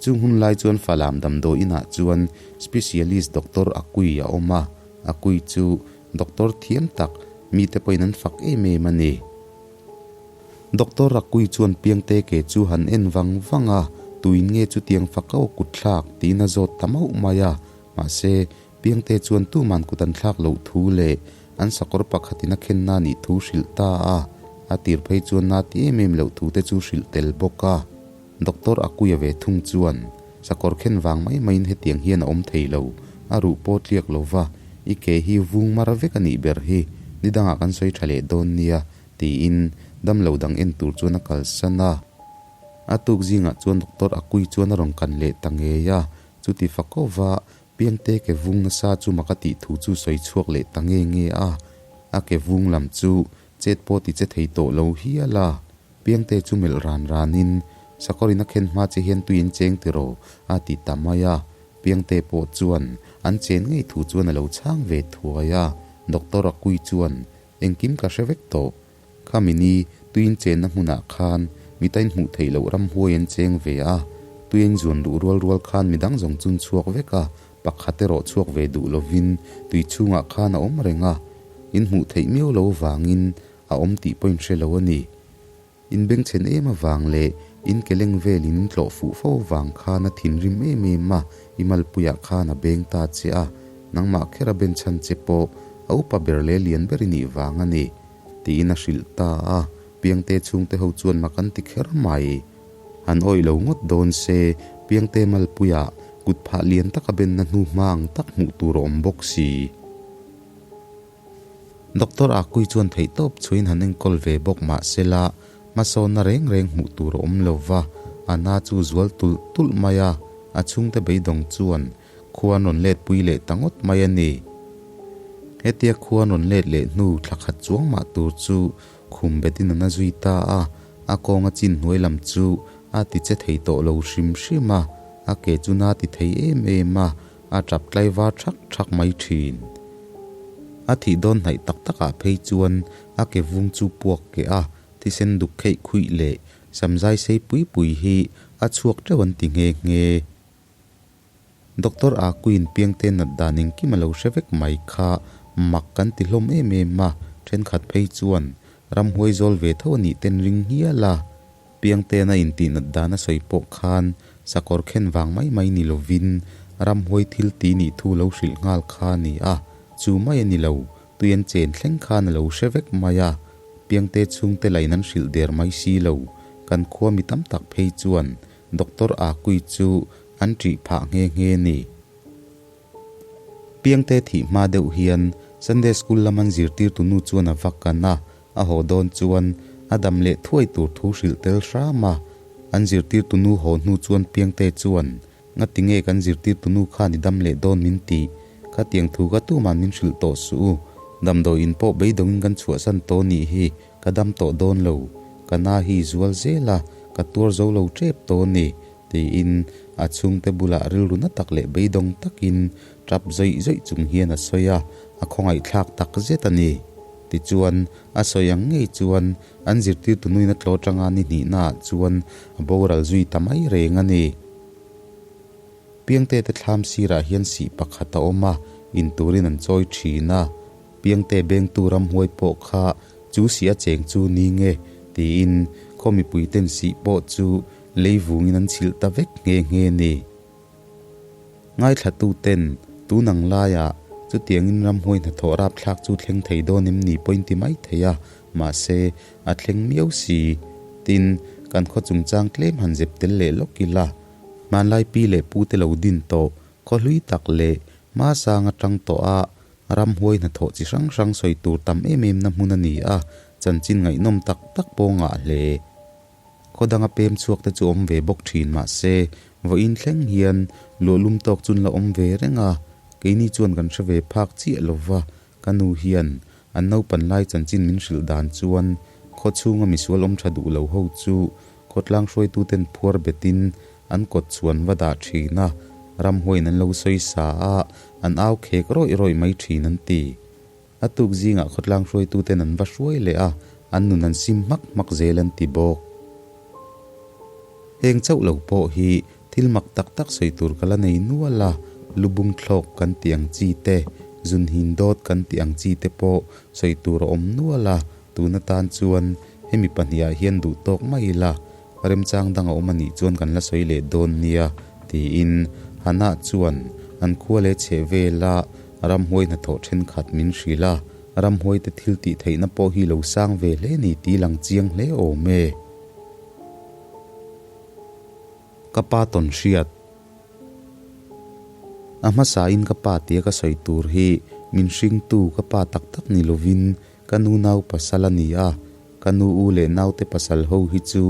Chung hun lai chuan Falam damdawi inah chuan Specialist Doctor Akui a awm a, Akui chu Doctor thiam tak mite pawhin an fak em em a ni. Doctor Rakui chuan Piangte ke chu han en vang vang a, tuin nge chutiang fak a aw kut thlak tiin a zawt ta mauh mai a. Mahse, Piangte chuan tuman kut an thlak loh thu leh an sakawr pakhatin a khenna nih thu hrilh ta a, a tir phei chuan na ti em em loh thu te chu hrilh tel bawk a. Doctor Akuia ve thung chuan, Sakawr khen vang mai maiin hetiang hian a awm thei lo, a ruh pawh tliak lo va, i ke hi vung mar vek a nih ber hi, nidangah kan sawi tha leh dawn nia, Tiin damlo dang en tur chuan a kalsan a. A tuk zingah chuan Doctor Akui chuan a rawn kan leh ta ngei a, chuti fakova Piangte ke vung nasa chu mak a tih thu chu sawi chhuak leh ta nge nge a. A ke vung lam chu chet pawh ti che thei tawh lo hial a. Piangte chu melh ran ranin, Sakawrin a khen hma che hian tui an cheng tiraw? a ti ta mai a. Piangte pawh chuan an chen ngei thu chuan a lo chhang ve thuai a. Doctor Akui chuan Engkim ka hre vek tawh. Khami ni tuiin chenna hmunah khan mitain hmuh theih loh ramhuai an cheng ve a, tuiin zuan luh rual rual khan midang zawng chun chhuak vek a, pakhat erawh chhuak ve duh lovin tui chhungah khan a awm reng a, in hmuh theih miau lo vangin a awm tih pawhin hre lo a ni. In bengchhen em avang leh in ke leng vel in tlawh fuh fo vang khan a thinrim em em a, i malpuiah khan a beng ta che a, nangmah kher a ben chhan che pawh a upa ber leh lian ber i nih vang a ni, tiin a hrilh ta a, Piangte chhungte ho chuan mak an ti kher mai. Han awih lo ngawt dawn se, Piangte malpuiah kut phah lian tak a benna hnu hma ang tak hmuh tur a awm bawk si. Doctor Akui chuan theihtawp chhuiin han enkawl ve bawk mah sela, hmasawnna reng reng hmuh tur a awm lo va, a na chu zual tulh tulh mai a, a chhungte beidawng chuan khua an rawn let pui leh ta ngawt mai a ni. Hetia khua an rawn let leh hnu thla khat chuang mah tur chu khum betin a na zui ta a, a kawnga chin hnuai lam chu a ti che thei tawh lo hrim hrim a, a ke chu na ti thei em em a, A tap tlaivar thak thak mai thin. A thih dawn hnaih tak takah phei chuan a ke vung chu puak keh a, thisen duk kheih khuih leh samzai sei pui pui hi a chhuak teuh an ti nghe nghe. Doctor Akuin Piangte nat dan engkim a lo hre vek mai kha mak kan ti hlawm em em a, thenkhat phei chuan ramhuai zawl ve tho a nih ten ring hial a. Piangtena intihnat dan a sawi pawh khan sakawr khen vang mai mai ni lovin ramhuai thil ti nih thu lo hrilh nghal kha a ni a, chu mai a ni lo, tui an chen thleng khan a lo hre vek mai a, Piangte chhungte lain an hrilh der mai si lo, kan khua mi tam tak phei chuan Doctor Akui chu an ṭih phah nghe nghe ni. Piangte thih hma deuh hian Sunday School lam an zirtirtu nu chuan a va kan a, a haw dawn chuan a dam leh thuai tur thu hrilh tel hram a. An zirtirtu nu haw hnu chuan Piangte chuan, Ngati nge kan zirtirtu nu khan i dam leh dawn min tih? Khatiang thu kha tuman min hrilh tawh suh u. Damdawiin pawh beidawngin kan chhuahsan tawh nih hi ka dam tawh dawn lo. Ka na hi zual zel a, ka tuar zo lo tep tawh ni. Tiin a chhungte bulah rilru na tak leh beidawng takin tap zawih zawih chung hian a sawi a, a khawngaihthlak tak zet a ni. Tichuan, a sawi ang ngei chuan an zirtirtu nuin a tlaw tanga ni hnihnaah chuan a boral zui ta mai reng a ni. Piangte te thlam sirah hian sih pakhat a awm a, in turin an chawi thin a. Piangte bengtu ramhuai pawh kha chu sih a cheng chu ni nge tiin khaw mipuiten sih pawh chu Lei vungin an chhilh ta vek nghe nghe ni. Ngaithlatuten tun ang laiah chutiangin ramhuai hnathawh rapthlak chu thleng thei dawn em ni pawh in ti mai thei a, mahse a thleng miau si. Tin, kan khaw chungchang tlem han zep tel leh lawk ila, hmanlai pi leh pute lo din tawh khaw hlui tak leh hmasang atang tawha ramhuai hnathawh chi hrang hrang sawi tur tam em em na hmun a ni a, chanchin ngaihnawm tak tak pawh ngah hle. Khaw danga pem chhuak te chu awm ve bawk thin mah se, vawiin thleng hian luahlum tawk chun la awm ve reng a, keini chuan kan hre ve phak chiah lo va, ka nu hian an naupan lai chanchin min hrilh dan chuan khaw chhunga misual awm tha duh lo ho chu khawtlang hruaituten phuar betin an kawt chuan va dah thin a, ramhuaiin an lo sawi sa a, an au khek rawih rawih mai thin an ti. A tuk zingah khawtlang hruaituten an va hruai leh a, an nun an sim hmak hmak zel an ti bawk. Heng chauh lo pawh hi thil mak tak tak sawi tur ka la nei nual a, lubung thlawk kan tih ang chi te, zunhin dawt kan tih ang chi te pawh sawi tur a awm nual a, tun atan chuan hemi pahnihah hian duh tawk mai ila, remchang dang a awm a nih chuan kan la sawi leh dawn nia, tiin Hannah chuan an khua leh chheh vela Ramhuai hnathawh thenkhat min hrilh a, ramhuaite thil tih theihna pawh hi lo sang ve hle ni tih lang chiang hle awm e. Ka pa tawn hriat. A hmasain ka pa tia ka sawi tur hi min hringtu ka pa tak tak ni lovin ka nu nau pasal a ni a, ka nu u leh naute pasal ho hi chu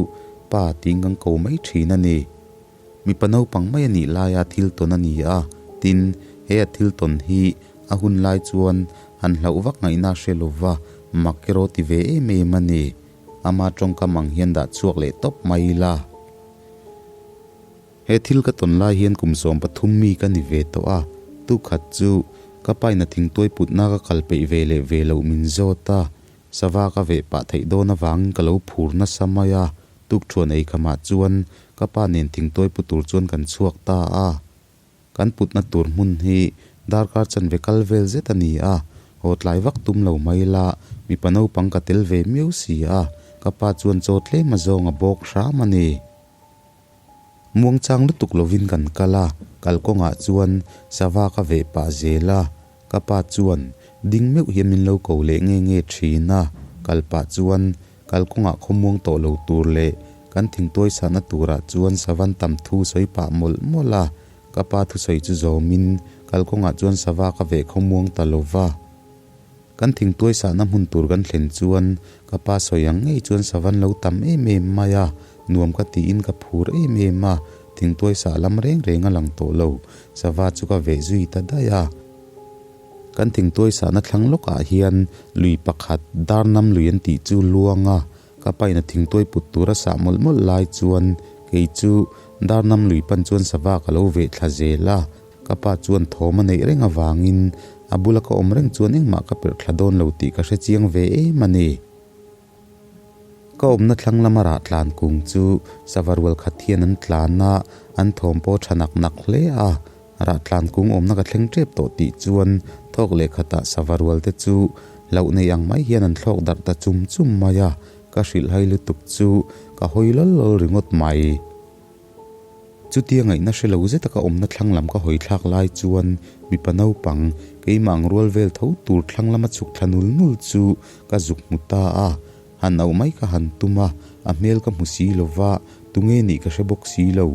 pa tiin kan ko mai thin a ni. Mipa naupang mai a nih laia thil tawn a ni a, tin, he a thil tawn hi a hun lai chuan han hlauh vak ngaihna a hre lo va, mak erawh ti ve em em a ni. Ama tawngkam ang hian dah chhuak leh tawp mai ila. He thil ka tawn lai hian kum 13 mi ka ni ve tawh a, tukhat chu ka paina thingtuai putna ka kal peih ve leh ve loh min zawt a, Sava ka veh pah theih dawn avangin ka lo phur nasa mai a, tukṭhuan ei khamah chuan ka pa nen thingtuai pu tur chuan kan chhuak ta a. Kan putna tur hmun hi darkar chanve kal vel zet a ni a, haw tlai vak tum lo mai la, mipa naupang ka tel ve miau si a, ka pa chuan chaw tlem azawng a bawk hram a ni. Muangchang lutuk lovin kan kal a, kalkawngah chuan sava ka veh pah zel a, Ka pa chuan ding meuh hian min lo ko leh nge nge thin a, kal pah chuan kalkawngah khawmuang tawh lo tur leh kan thingtuai sahna turah chuan savan tam thu sawi pah mawlh mawlh a, ka pa thusawi chu zawmin kalkawngah chuan sava ka veh khawmuang ta lo va. Kan thingtuai sahna hmun tur kan thlen chuan ka pa sawi ang ngei chuan savan lo tam em em mai a, nuam ka tiin ka phur em em a, thingtuai sah lam reng reng a lang tawh lo, sava chu ka veh zui ta daih a. Kan thingtuai sahna thlang lawkah hian lui pakhat Darnam lui an tih chu luang a, ka paina thingtuai put tura sah mawlh mawlh lai chuan kei chu Darnam lui pan chuan sava ka lo veh thla zel a, Ka pa chuan thawm a neih reng avangin a bula ka awm reng chuan engmah ka perh thla dawn lo tih ka hre chiang ve em a ni. Ka awmna thlang lama rah tlan kung chu sava rual khat hian an tlan a, an thawm pawh tha nak nak hle a. Rah tlan kung awmna ka thleng tep tawh tih chuan thawk leh khatah sava rual te chu hlauh nei ang mai hian an thlawk darh ta chum chum mai a, ka hrilhhai lutuk chu ka hawi lawl lawl ringawt mai. Chutia ngaihna hre lo zeta ka awmna thlang lam ka hawi thlak lai chuan mipa naupang keimah ang rual vel tho tur thlang lama chhuk thla nul nul chu ka zuk hmu ta a. Han auh mai ka han tum a, a hmel ka hmu si lo va, tunge nih ka hre bawk si lo,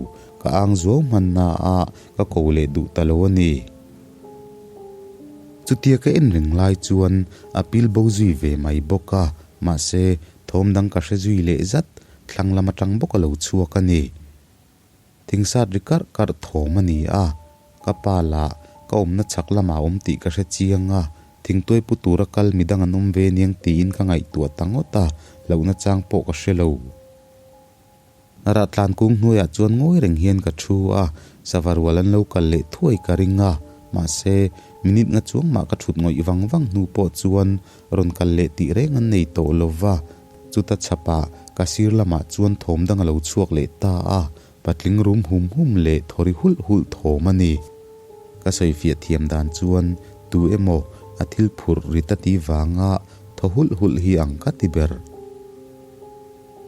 ka ang zuau hmanna a ka ko leh duh ta lo a ni. Chutia ka en reng lai chuan a pil bo zui ve mai bawk a, mahse thawm dang ka hre zui leh zat, thlang lam atang bawk a lo chhuak a ni. Thingsat ri karh karh thawm a ni a, ka pa lah ka awmna chhak lamah a awm tih ka hre chiang a, thingtuai pu tura kal midang an awm ve aniang tiin ka ngaihtuah ta ngawt a, hlauhna chang pawh ka hre lo. Rahtlan kung hnuaiah chuan ngawi reng hian ka thu a, sava rual an lo kal leh thuai ka ring a, mahse, minute nga chuang mah ka thut ngawih vang vang hnu pawh chuan rawn kal leh tih reng an nei tawh lo va, chuta chhapah ka sir lamah chuan thawm dang a lo chhuak leh ta a, patling rum hum hum leh thawri hulh hulh thawm a ni. Ka sawifiah thiam dan chuan tu emaw a thil phurh ri ta ti vanga thaw hulh hulh hi ang ka ti ber.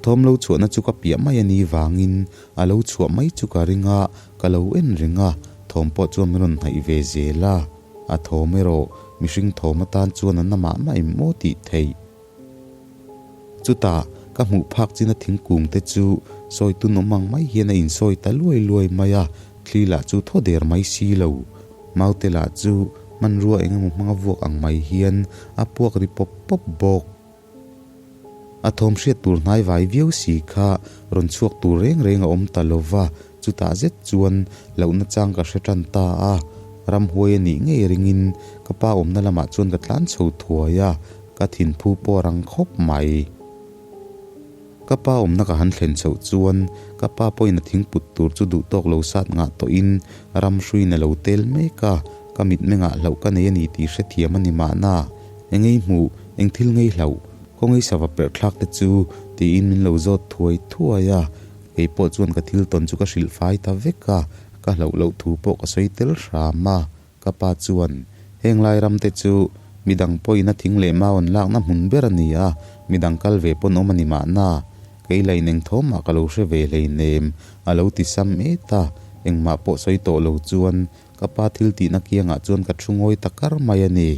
Thawm lo chhuahna chu ka piah mai a ni vangin a lo chhuah mai chu ka ring a, ka lo en reng a, thawm pawh chuan min rawn hnaih ve zel a, a thawm erawh mihring thawm atan chuan a na mah mah em maw tih theih. Chutah ka hmuh phak china thingkung te chu sawi tun awm ang mai hian a insawi ta luai luai mai a, thli lah chu thaw der mai si lo. Maute lah chu hmanrua eng emaw hmanga vuak ang mai hian a puak ri pawp pawp bawk. A thawm hriat tur hnai vai viau si kha rawn chhuak tur reng reng a awm ta lo va, chutah zet chuan lohna chang ka hre tan ta a. Ramhuai a nih ngei ringin ka pa awmna lamah chuan ka tlan chho thuai a, ka thinphu pawh a rang khawp mai. Ka pa awmna ka han thlen chhoh chuan ka pa pawhin a thingput tur chu duh tawk lo sat ngah tawhin ram hruiin a lo tel mek a, ka mitmengah hlauh ka nei a ni tih hrethiam a ni mahna. Engei hmuh, eng thil ngei hlauh, kawngei sava perh thlak te chu tiin min lo zawt thuai thuai a, kei pawh chuan ka thil tawn chu ka hrilh fai ta vek a, ka hlauh loh thu pawh ka sawi tel hram a, ka pa chuan heng lai ram te chu midang pawhin a thing leh mau an lakna hmun ber a ni a, midang kal ve pawn awm a ni mahna, kei lain eng thawm mah ka lo hre ve hleinem a lo ti sam et a, engmah pawh sawi tawh lo chuan ka pa thil tihna kiangah chuan ka thu ngawi ta kar mai a ni.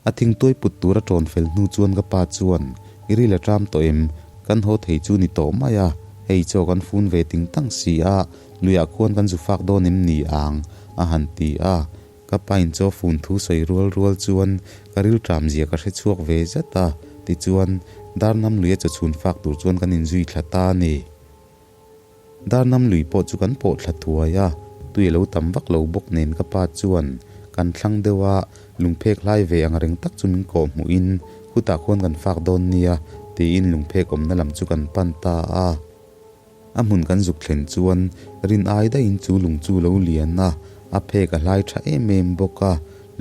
A thingtuai put tur a ṭawn fel hnu chuan ka pa chuan, I ril a ṭam tawh em? Kan haw thei chu ni tawh mai a, hei chaw kan fun ve ting tang si a, luiah khuan kan zu fak dawn em ni ang? a han ti a. Ka pain chaw fun thu sawi rual rual chuan ka ril ṭam zia ka hre chhuak ve zat a, tichuan Darnam luia chaw chhun fak tur chuan kan inzui thla ta a ni. Darnam lui pawh chu kan pawh thla thuai a, tui a lo tam vak lo bawk nen ka pa chuan kan thlang deuh a, lungphek hlai ve ang reng tak chu min kawh hmuhin khutah khuan kan fak dawn nia tiin lungphek awmna lam chu kan pan ta a. A hmun kan zuk thlen chuan rin ai daihin chu lung chu lo lian a, a phek a hlai tha em em bawk a,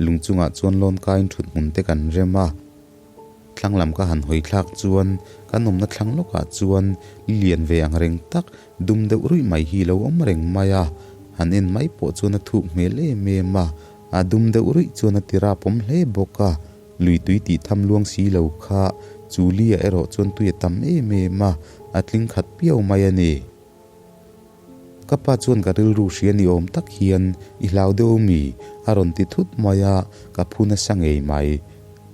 lung chungah chuan lawn kaiin thut hmun te kan rem a. Thlang lam ka han hawi thlak chuan kan awmna thlang lawkah chuan lian ve ang reng tak dum deuh ruih mai hi lo awm reng mai a, han en mai pawh chuan a thuk hmel em em a, a dum deuh ruih chuan a ti rapawm hle bawk a, lui tui tih tham luang si lo kha chu lia erawh chuan tui a tam em em a, a tling khat piau mai a ni. Ka pa chuan ka rilru hria ni awm tak hian i hlau deuh mi? a rawn ti thut mai a, ka phu nasa ngei mai.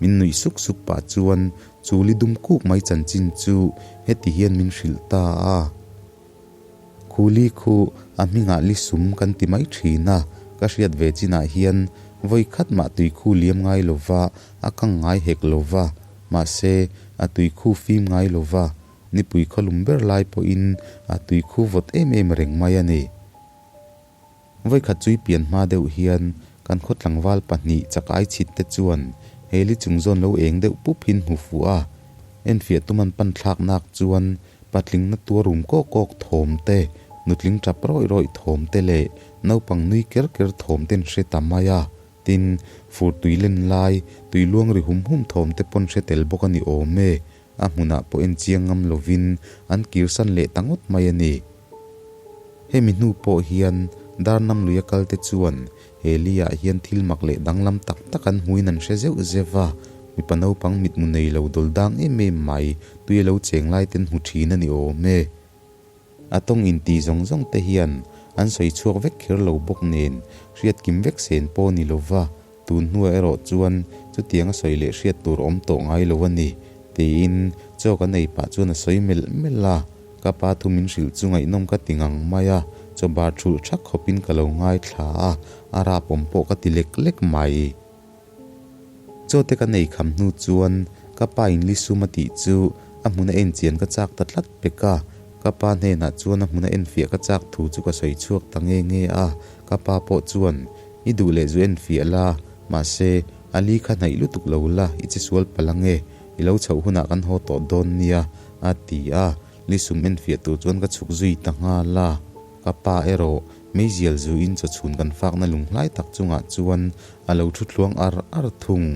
Min nuih suk suk pah chuan chu li dum kuk mai chanchin chu heti hian min hrilh ta a. Khu li khu a hmingah li sum kan ti mai thin a, ka hriat ve chinah hian vawi khat mah tui khu liam ngai lova a kang ngai hek lova, mahse a tui khu fim ngai lova. Nipui khawlum ber lai pawhin a tui khu vawt em em reng mai a ni. Vawikhat chui pian hma deuh hian kan khaw tlangval pahnih chakai chhit te chuan heli chung zawn lo eng deuh pup hin hmu fuh a, enfiah tum an pan thlak nak chuan patling na tuar rum kawk kawk thawm te, nutling tap rawih rawih thawm te leh naupang nui ker ker thawm ten hre ta mai a. Tin, fur tui len lai, tui luang ri hum hum thawm te pawn hre tel bawk a ni awm e. A hmunah pawh en chiang ngam lovin an kirsan leh ta ngawt mai a ni. Hemi hnu pawh hian Darnam luia kalte chuan he li-ah hian thil mak leh danglam tak tak an hmuin an hre zeuh zeuh a, mipa naupang mitmu nei lo dawl dang em em mai tui a lo cheng lai ten hmu thin a ni awm e. A tawng inti zawng zawng te hian an sawi chhuak vek kher lo bawk nen hriat kim vek sen pawh ni lova Tun hnuah erawh chuan chutiang a sawi leh hriat tur awm tawh ngai lo a ni, tiin chaw kan ei pah chuan a sawi melh melh a. Ka pa thu min hrilh chu ngaihnawm ka ti ngang mai a, Chaw bar thulh thak khawpin ka lo ngaithla a, a rapawm pawh ka ti lek lek mai. Chaw te ka nei kham hnu chuan ka pa in li sum a tih chu a hmun a en chian ka chak ta tlat pek a, ka pa hnenah chuan a hmun a enfiah ka chak thu chu ka sawi chhuak ta nge nge a, ka pa pawh chuan i duh leh zu enfiah la, mahse a li kha hnaih lutuk lo la i che sual palh ange, i lo chhoh hunah kan haw tawh dawn nia a ti a. Lisum enfiah tur chuan ka chhuk zui ta nghal a, ka pa erawh meizial zuiin chawchhun kan fakna lunghlai tak chungah chuan a lo thu thluang ar ar thung.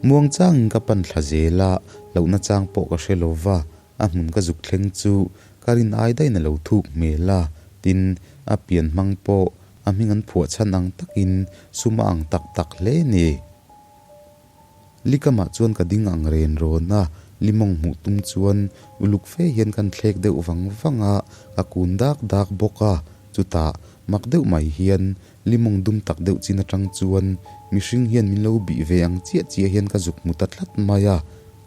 Muang changin ka pan thla zel a, lohna chang pawh ka hre lo va, a hmun ka zuk thleng chu ka rin ai daihin a lo thuk hmel a, tin, a pian hmang pawh a hming an phuah chhan ang takin sum a ang tak tak hle ni. Likamah chuan ka ding ang ren rawn a, limawng hmuh tum chuan uluk fe hian kan thlek deuh vang vang a, ka kun dak dak bawk a. Chutah, mak deuh mai hian limawng dum tak deuh chin atang chuan mihring hian min lo bih ve ang chiah chiah hian ka zuk hmu ta tlat mai a,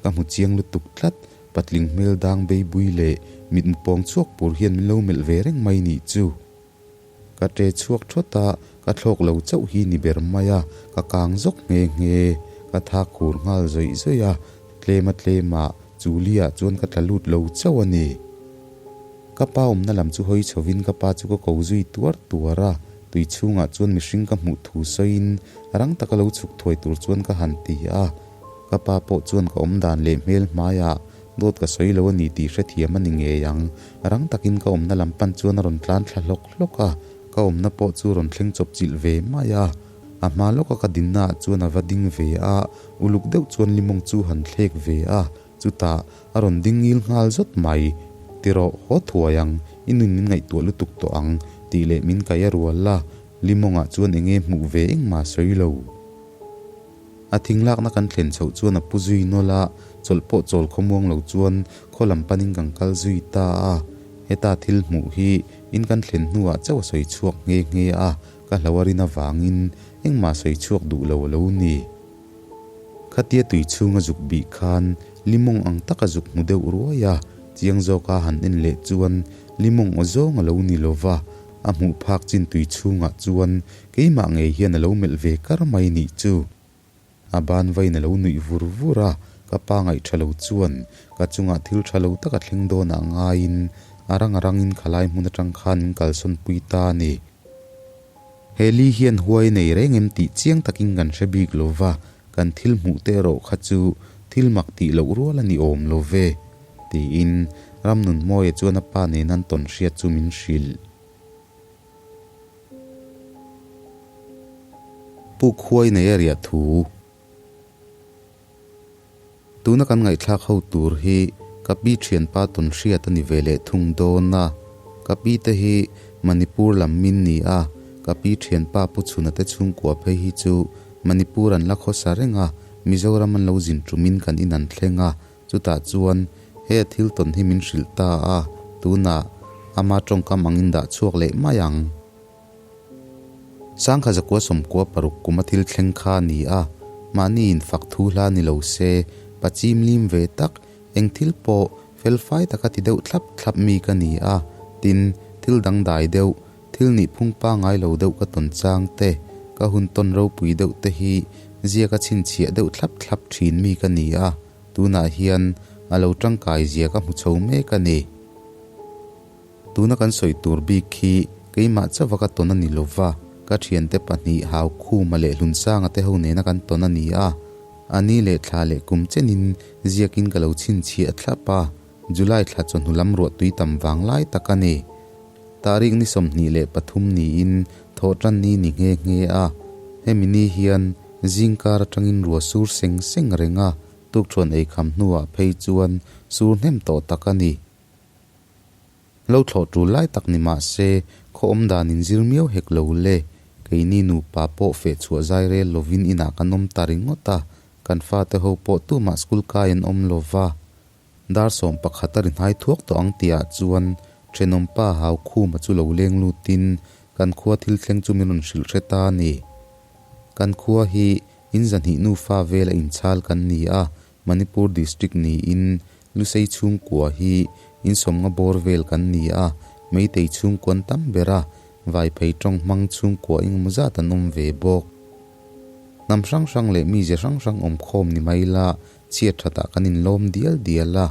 ka hmu chiang lutuk tlat, patling hmel dang beibui leh mitmu pawng chhuak pur hian min lo melh ve reng mai nih chu. Ka ṭe chhuak ṭhawt a, ka thlawk lo chauh hi ni ber mai a, ka kang zawk nghe nghe. Ka tha khur nghal zawih zawih a, tlema tlema Julie ah chuan ka tla lut lo chauh a ni. Ka pa awmna lam chu hawi chhovin ka pa chu ka ko zui tuar tuar a, tui chhungah chuan mihring ka hmuh thu sawiin rang taka lo chhuk thuai tur chuan ka han ti a. Ka pa pawh chuan ka awmdan leh hmel hmaiah Dawt ka sawi lo a ni tih hrethiam a ni ngei ang. Rang takin ka awmna lam pan chuan a rawn tlan thla hlawk hlawk a, ka awmna pawh chu rawn thleng chawp chilh ve mai a. A hma lawka ka dinna ah chuan a va ding ve a, uluk deuh chuan limawng chu han thlek ve a, chutah a rawn ding ngil nghal zawt mai. Ti rawh, haw thuai ang, i nun min ngaihtuah lutuk tawh ang, tih leh min kai a rual a, limawngah chuan enge hmuh ve engmah sawi lo. A thing lakna kan thlen chhoh chuan a pu zui nawlh a, chawlh pawh chawl khawmuang lo chuan khaw lam panin kan kal zui ta a. Heta thil hmuh hi in kan thlen hnuah chauh a sawi chhuak nghe nghe a, ka hlo a rin avangin engmah sawi chhuak duh lo a lo ni. Khatia tui chhunga zuk bih khan limawng ang taka zuk hmu deuh ruai a, chiang zawka han en leh chuan limawng aw zawng a lo ni lo va, a hmuh phak chin tui chhungah chuan Keimah ngei hian a lo melh ve kar mai nih chu. A ban vain a lo nuih vur vur a, ka pa ngaih tha lo chuan ka chungah thil tha lo tak a thleng dawn ah ngaiin a rang a rangin khalai hmun atang khan min kalsawn pui ta a ni. He li hian huai nei reng em tih chiang takin kan hre bik lo va, kan thil hmuh te erawh kha chu thil mak tih loh rual a ni awm lo ve, tiin Ramnunmawia chuan a pa nen an tawn hriat chu min hrilh. Pu Khuai nei a riah thu. Tuna kan ngaihthlak ho tur hi ka pi thianpa tawn hriat a ni ve leh thung dawn a. Ka pi te hi Manipur lam min ni a, ka pi thianpa Pu Chhuna te chhungkua phei hi chu Manipur an la khawsa reng a, Mizoram an lo zin tumin kan in an thleng a, Chutah chuan he a thil tawn hi min hrilh ta a, tunah ama tawngkam angin dah chhuak leh mai ang. Sangkha zakua sawmkua paruk kum a thil thleng kha a ni a, mahni infak thu hla ni lo se, pa chim lim ve tak, eng thil pawh fel fai taka ti deuh thlap thlap mi ka ni a, tin, thil dangdai deuh, Thil nih phung pangai lo deuh ka tawn chang te, ka hun tawn ropui deuh te hi ziaka chhinchhiah deuh thlap thlap thin mi ka ni a, tunah hian a lo tangkai zia ka hmu chho mek a ni. Tuna kan sawi tur bik khi keimah chauha ka tawn a ni lova, ka thiante pahnih Haukhuma leh Hlunsanga te ho nena kan tawn a ni a, a ni leh thla leh kum chenin ziakin ka lo chhinchhiah thlap a, July thla chawhnu lam ruahtui tam vang lai tak a ni. Tarik ni 23 niin thawhtan ni ni nghe nghe a, hemi ni hian zingkar atangin rua sur seng seng reng a, tukthuan ei kham hnuah phei chuan sur hnem tawh tak a ni. Lo thlawh tul lai tak ni mah se, khaw awm dan in zir miau hek lo le, keini nupa pawh feh chhuah zai rel lovin inah kan awm ta ringawt a, kan fate ho pawh tumah school kai an awm lova. Dar 11 a ri hnai thuak tawh ang tihah chuan thenawmpa Haukhuma chu lo leng lutin kan khua thil thleng chu min rawn hrilh hre ta a ni. Kan khua hi in zahnih nufa vela inchhal kan ni a, Manipur District niin Lusei chhungkua hi in sawmnga bawr vel kan ni a, Meitei chhungkua an tam ber a, Vaiphei tawng hmang chhungkua engemaw zat an awm ve bawk. Hnam hrang hrang leh mize hrang hrang awm khawm ni mai la, chhiat thatah kan inlawm dial dial a,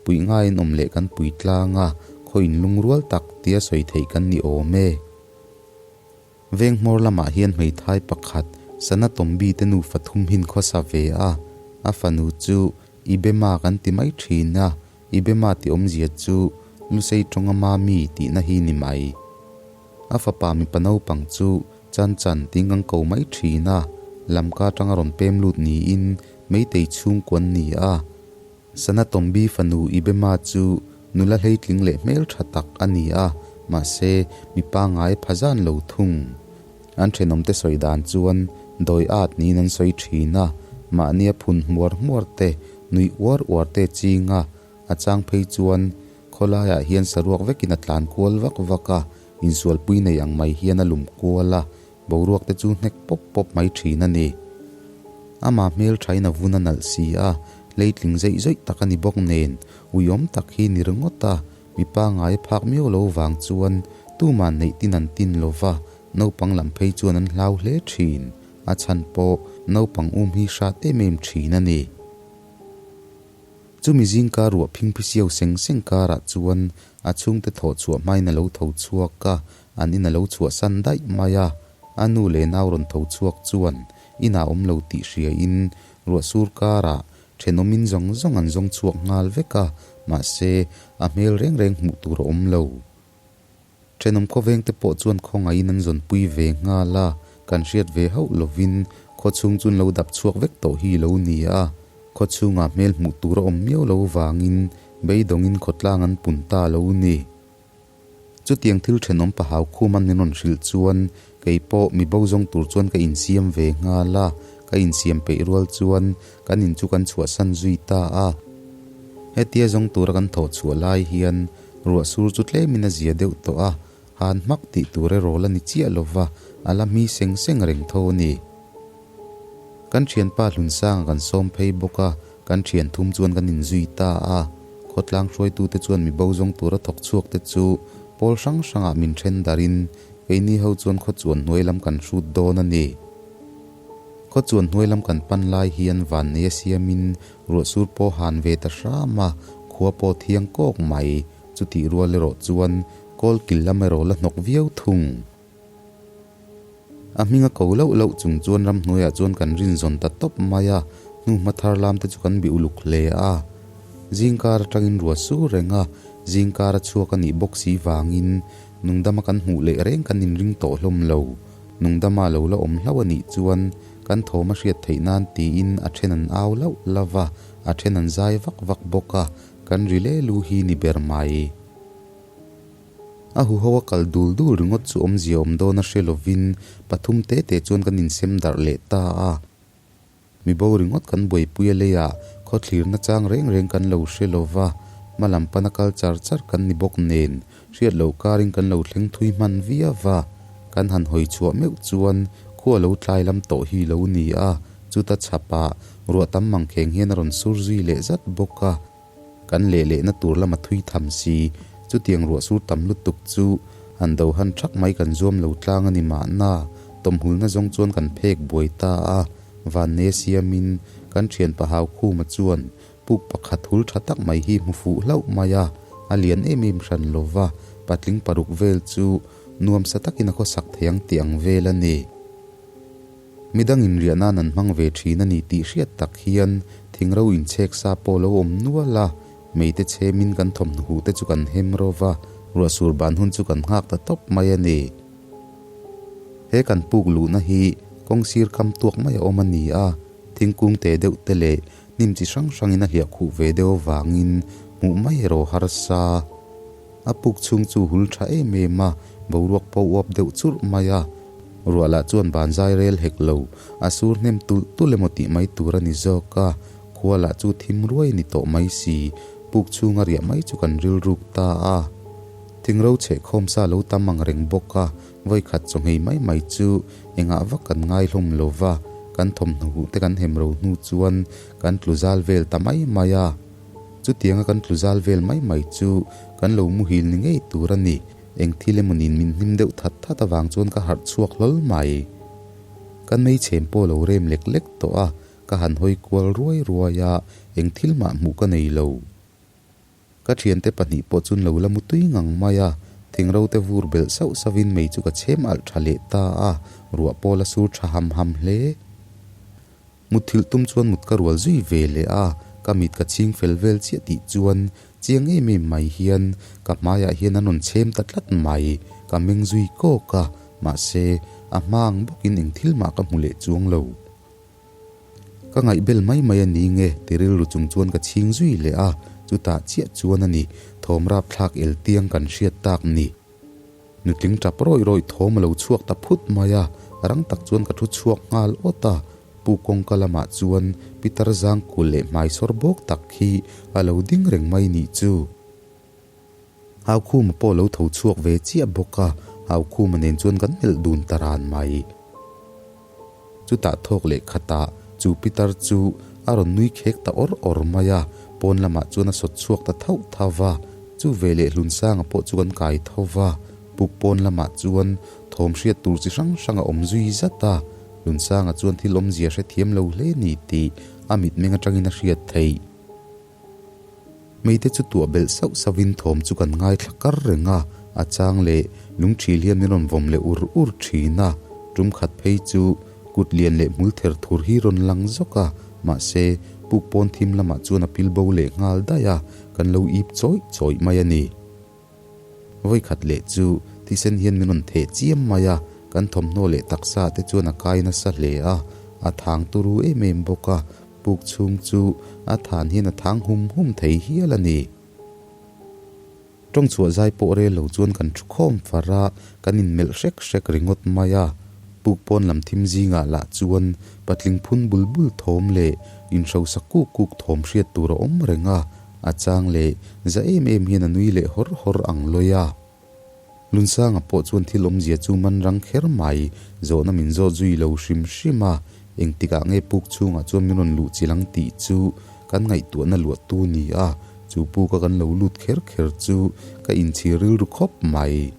puih ngaiin awm leh kan pui tlang a, khaw inlungrual tak tia sawi theih kan ni awm e. Veng hmawr lamah hian hmeithai pakhat Sana Tombi te nufa thum hin khawsa ve a, a fanu chu Ibema kan ti mai thin a, Ibema ti awmzia chu Lusei tawnga mami tihna hi ni mai. A fapa mipa naupang chu Chan Chan tiin kan ko mai thin a, Lamka atanga rawn pem lut niin Meitei chhungkua an ni a. Sana Tombi fanu Ibema chu nula hleitling leh hmeltha tak a ni a, mahse mi pangngai pha zan lo thung. An thenawmte sawi dan chuan dawi at niin an sawi thin a, mahnia phun hmuar hmuar te, nui uar uar te ching a, a chang phei chuan khawlaiah hian saruak vekin a tlan kual vak vak a, insualpui nei ang mai hian a lum kual a, Boruak te chu hnek pawp pawp mai thin a ni. Amah hmel thain a vun a nalh si a, leitling zeih zawih tak a ni bawk nen, uiawm tak hi ni ringawt a, mi pangngai phak miau lo vang chuan tuman neih tin an tin lo va, naupang lam phei chuan an hlau hle thin. A chhan pawh naupang um hi hrat em em thin a ni. Chumi zingka ruah phingphisiau seng seng karah chuan a chhungte thawh chhuah hmain a lo tho chhuak a, An in a lo chhuahsan daih mai a, a nu leh nau rawn tho chhuak chuan inah awm lo tih hriain ruah sur karah thenawmin zawng zawng an zawng chhuak nghal vek a, mahse a hmel reng reng hmuh tur a awm lo. Thenawm khawveng te pawh chuan khawngaihin an zawnpui ve nghal a, kan hriat ve hauh lovin khawchhung chu an lo dap chhuak vek tawh hi lo ni a, khawchhungah hmel hmuh tur a awm miau lo vangin beidawngin khawtlang an pun ta lo ni. Chutiang thil thenawm pahau khum an min rawn hrilh chuan kei pawh mi bo zawng tur chuan ka insiam ve nghal a, ka insiam peih rual chuan kan in chu kan chhuahsan zui ta a. Hetia zawng tura kan thawh chhuah lai hian ruah sur chu tlemin a zia deuh tawh a, han hmak tih tur erawh la ni chiah lova a la hmi seng seng reng tho a ni. Kan thianpa Hlunsanga kan sawm phei bawk a, kan thian thum chuan kan inzui ta a. Khawtlang hruaitute chuan mi bo zawng tura thawk chhuak te chu pawl hrang hrangah min then darin keini ho chuan khaw chuan hnuai lam kan hrut dawn a ni. Khaw chuan hnuai lam kan pan lai hian vanneia siamin ruahsur pawh han ve ta hram a, khua pawh thiang kawk mai. Chutih rual erawh chuan kawl kil lam erawh la hnawk viau thung. A hming a ko loh loh chung chuan ramhnuaiah chuan kan rin zawn ta tawp mai a, hnuhma thar lam te chu kan bih uluk hle a. Zingkar atangin ruah sur reng a, zingkar a chhuak a nih bawk si vangin nungdama kan hmuh leh reng kan inring tawh hlawm lo. Nungdama lo la awm hlauh a nih chuan kan thawm a hriat theih nan tiin a then an au lauh lauh a, a then an zai vak vak bawk a, kan ri le lu hi ni ber mai. A huho a kal dul dul ringawt chu awmzia awm dawn a hre lovin pathum te te chuan kan insem darh leh ta a. Mi bo ringawt kan buaipui a leiah khawthlir nachang reng reng kan lo hre lova, hma lam pana kal char char kan ni bawk nen hriat loh karin kan lo thleng thui hman viau va. Kan han hawi chhuah meuh chuan khua lo tlai lam tawh hi lo ni a, chuta chhapah ruah tam mangkheng hian a rawn sur zui leh zat bawk a. Kan leh lehna tur lama thui tham si, chutiang ruah sur tam lutuk chu han do han thak mai kan zuam lo tlang a ni mahna, tawmhulna zawng chuan kan phek buai ta a, Vanne siamin kan thian pahau Khuma chuan puk pakhat hul tha tak mai hi hmu fuh hlauh mai a, a lian em em hran lova, patling paruk vel chu nuamsa takin a khawsak thei ang tih ang vel a ni. Midang inriah nan an hmang ve thin a ni tih hriat tak hian thingro inchhek sa pawh lo awm nual a, meite chhemin kan thawmhnaw huh te chu kan hem ro va, ruahsur ban hun chu kan nghak ta tawp mai a ni. He kan puk luhna hi kawng sir kam tuak mai a awm a ni a, thingkung te deuh te leh hnim chi hrang hrangin a hliah khuh ve deuh avangin hmuh mai erawh harsa. A puk chhung chu hul tha em em a, boruak pawh uap deuh churh mai a. Ruah lah chuan ban zai rel hek lo, a sur hnem tulh tulh emaw tih mai tur a ni zawk a, khua lah chu thim ruai a ni tawh mai si, puk chhunga riah mai chu kan rilruk ta a. Thingro chhehkhawm sa lo tam ang reng bawk a, vawikhat chaw nghei mai mai chu engah vak kan ngai hlawm lo va, kan thawmhnaw huh te kan hem ro hnu chuan kan tlu zal vel ta mai mai a. Chutianga kan tlu zal vel mai mai chu kan lo muhil ni ngei tur a ni. Eng thil emaw nin min hnim deuh that that avang chuan ka harh chhuak hlawl mai. Kan meichhem pawh lo rem lek lek tawh a, ka han hawi kual ruai ruai a, eng thil mah hmuh ka nei lo. Ka thiante pahnih pawh chun lo la mu tui ngang mai a, thingro te vur belh sauh sauhin mei chu ka chhem alh tha leh ta a, ruah pawh la sur tha ham ham hle. Mutthilh tum chuan mut ka rual zui ve leh a, ka mit ka chhing fel vel chiah tih chuan chiang em em mai hian ka hmaiah hian an rawn chhem ta tlat mai, ka meng zui kawk a, mahse a hma ang bawkin eng thil mah ka hmu leh chuang lo. Ka ngaihbel mai mai a ni nge ti rilru chung chuan ka chhing zui leh a, chutah chiah chuan a ni thawm rapthlak el tiang kan hriat tak ni. Nutling tap rawih rawih thawm a lo chhuak ta phut mai a, rang tak chuan ka thu chhuak nghal awt a, Pu kawngka lamah chuan Pitar Zangkul leh hmaisawr bawk tak hi a lo ding reng mai nih chu. Haukhuma pawh lo tho chhuak ve chiah bawk a, Haukhuma nen chuan kan melh dun ta ran mai. Chutah thawk leh khatah chu Pitar chu a rawn nui khek ta awr awr mai a, pawn lamah chuan a sawt chhuak ta thauh thauh va, chu veleh Hlunsanga pawh chu kan kai tho va, puk pawn lamah chuan thawm hriat tur chi hrang hrang a awm zui zat a, Hlunsanga chuan thil awmzia hrethiam lo hle ni tih a mitmeng atangin a hriat theih. Meite chu tuah belh sauh sauhin thawm chu kan ngaithla kar reng a, a chang leh lungthil hian min rawn vawm leh ur ur thin a, tum khat phei chu kut lian leh hmul ther thur hi rawn lang zawk a, mahse puk pawn thim lamah chuan a pil bo leh nghal daih a, kan lo ip chawih chawih mai a ni. Vawikhat leh chu thisen hian min rawn theh chiam mai a, kan thawmhnaw leh taksa te chuan a kai nasa hle a, a thang turu em em bawk a, puk chhung chu a than hian a thang hum hum thei hial a ni. Tawng chhuah zai pawh rel lo chuan kan thu khawm far a, kan inmelh hrek hrek ringawt mai a. Puk pawn lam thim zingah lah chuan patling phun bul bul thawm leh inhrosa kuk kuk thawm hriat tur a awm reng a, A chang leh za em em hian a nui leh hawr hawr ang lawi a. Lunsanga pawh chuan thil awmzia chu man rang kher mai, zawhna min zawt zui lo hrim hrim a, engtikah nge puk chhungah chuan min rawn luh chil ang tih chu kan ngaihtuahna luahtu ni a, chu puka kan lo lut kher kher chu ka inchhir rilru khawp mai.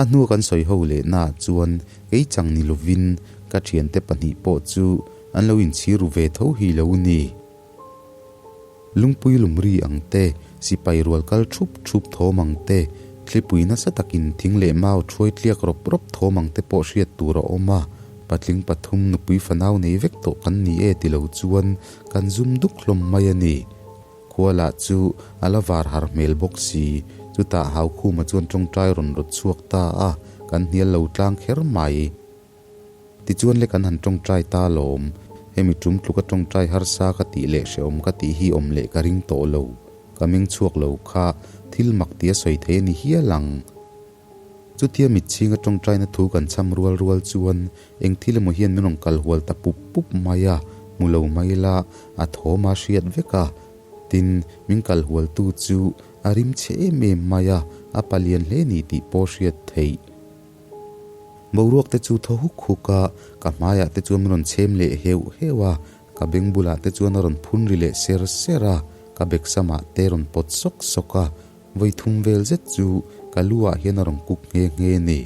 A hnua kan sawi ho lehnaah chuan kei chang ni lovin ka thiante pahnih pawh chu an lo inchhir ru ve tho hi lo ni. Lungpui lumri ang te, sipai rual kal thup thup thawm ang te, thlipui nasa takin thing leh mau thuai tliak rawp rawp thawm ang te pawh hriat tur a awm a, patling pathum nupui fanau nei vek tawh kan ni e ti lo chuan kan zum duk hlawm mai a ni. Kuala chu a la var har hmel bawk si, chutah Haukhuma chuan tawngtai rawn rawt chhuak ta a, kan hnial lo tlang kher mai. Tichuan le kan han tawngtai ta alawm, hemi tum tluka tawngtai harsa ka tih leh hrehawm ka tih hi awm leh ka ring tawh lo, ka meng chhuak lo kha thil mak tia sawi thei a ni hial ang. Chutia mitchhinga tawngtaina thu kan chham rual rual chuan eng thil emaw hian min rawn kal hual ta pup pup mai a, hmu lo mai la, a thawm a hriat vek a. Tin, min kal hualtu chu a rim chhe em em mai a, a palian hle ni tih pawh hriat theih. Boruak te chu thaw huk huk a, ka hmaiah te chuan min rawn chhem leh heuh heuh a, ka beng bulah te chuan a rawn phun ri leh ser ser a, ka beksamah te rawn pawt sawk sawk a, Vawi thum vel zet chu ka lu ah hian a rawn kuk nghe nghe ni.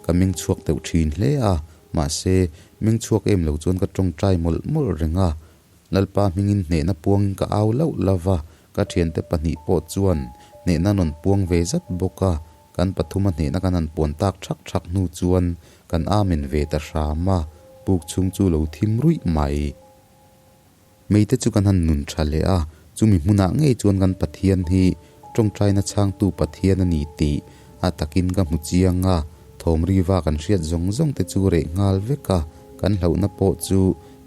Ka meng chhuak deuh thin hle a, mahse meng chhuak em lo chuan ka tawngtai mawlh mawlh reng a. Lalpa hmingin hnehna puangin ka au lauh lauh a, ka thiante pahnih pawh chuan hnehna an rawn puang ve zat bawk a, kan pathuma hnehna kan han puan tak thak thak hnu chuan kan amen ve ta hram a, puk chhung chu lo thim ruih mai. Meite chu kan han nun tha leh a, chumi hmunah ngei chuan kan Pathian hi tawngtaina chhangtu Pathian a ni tih a takin ka hmu chiang a, thawm riva kan hriat zawng zawng te chu reh nghal vek a, kan hlauhna pawh chu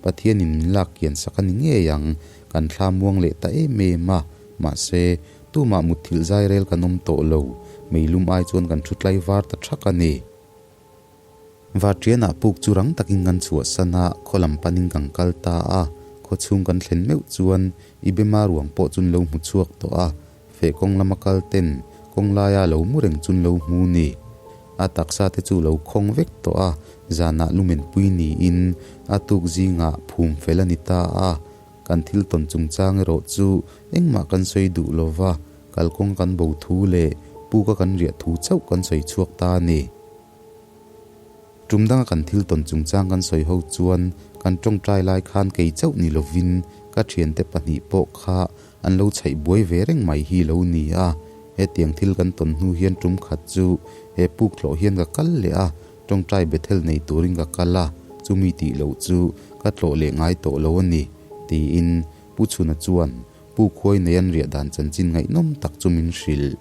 Pathianin min lak kian sak a ni ngei ang, kan thla muang leh ta em em a, mahse tumah mutthilh zai rel kan awm tawh lo, meilum ai chuan kan thu tlai var ta thak a ni. Varṭianah puk chu rang takin kan chhuahsan a, khaw lam panin kan kal ta a. Khaw chhung kan thlen meuh chuan i bema ruang pawh chun lo hmu chhuak tawh a, feh kawng lama kal ten kawng laia lo mu reng chun lo hmu ni. A taksa te chu lo khawng vek tawh a, zanah lumen pui niin a tuk zingah phum fel a ni ta a. Kan thil tawn chungchang erawh chu engmah kan sawi duh lo va, kalkawng kan bo thu leh Puka kan riah thu chauh kan sawi chhuak ta a ni. Tum danga kan thil tawn chungchang kan sawi ho chuan kan tawngtai lai khan kei chauh ni lovin ka thiante pahnih pawh kha an lo chhaih buai ve reng mai hi lo ni a. Hetiang thil kan tawn hnu hian tum khat chu he puk tlawh hian ka kal leh a, tawngtai Bethel nei turin ka kal a, chumi tih loh chu ka tlawh leh ngai tawh lo a ni, tiin Pu Chhuna chuan Pu Khuai nei an riah dan chanchin ngaihnawm tak chu min hrilh.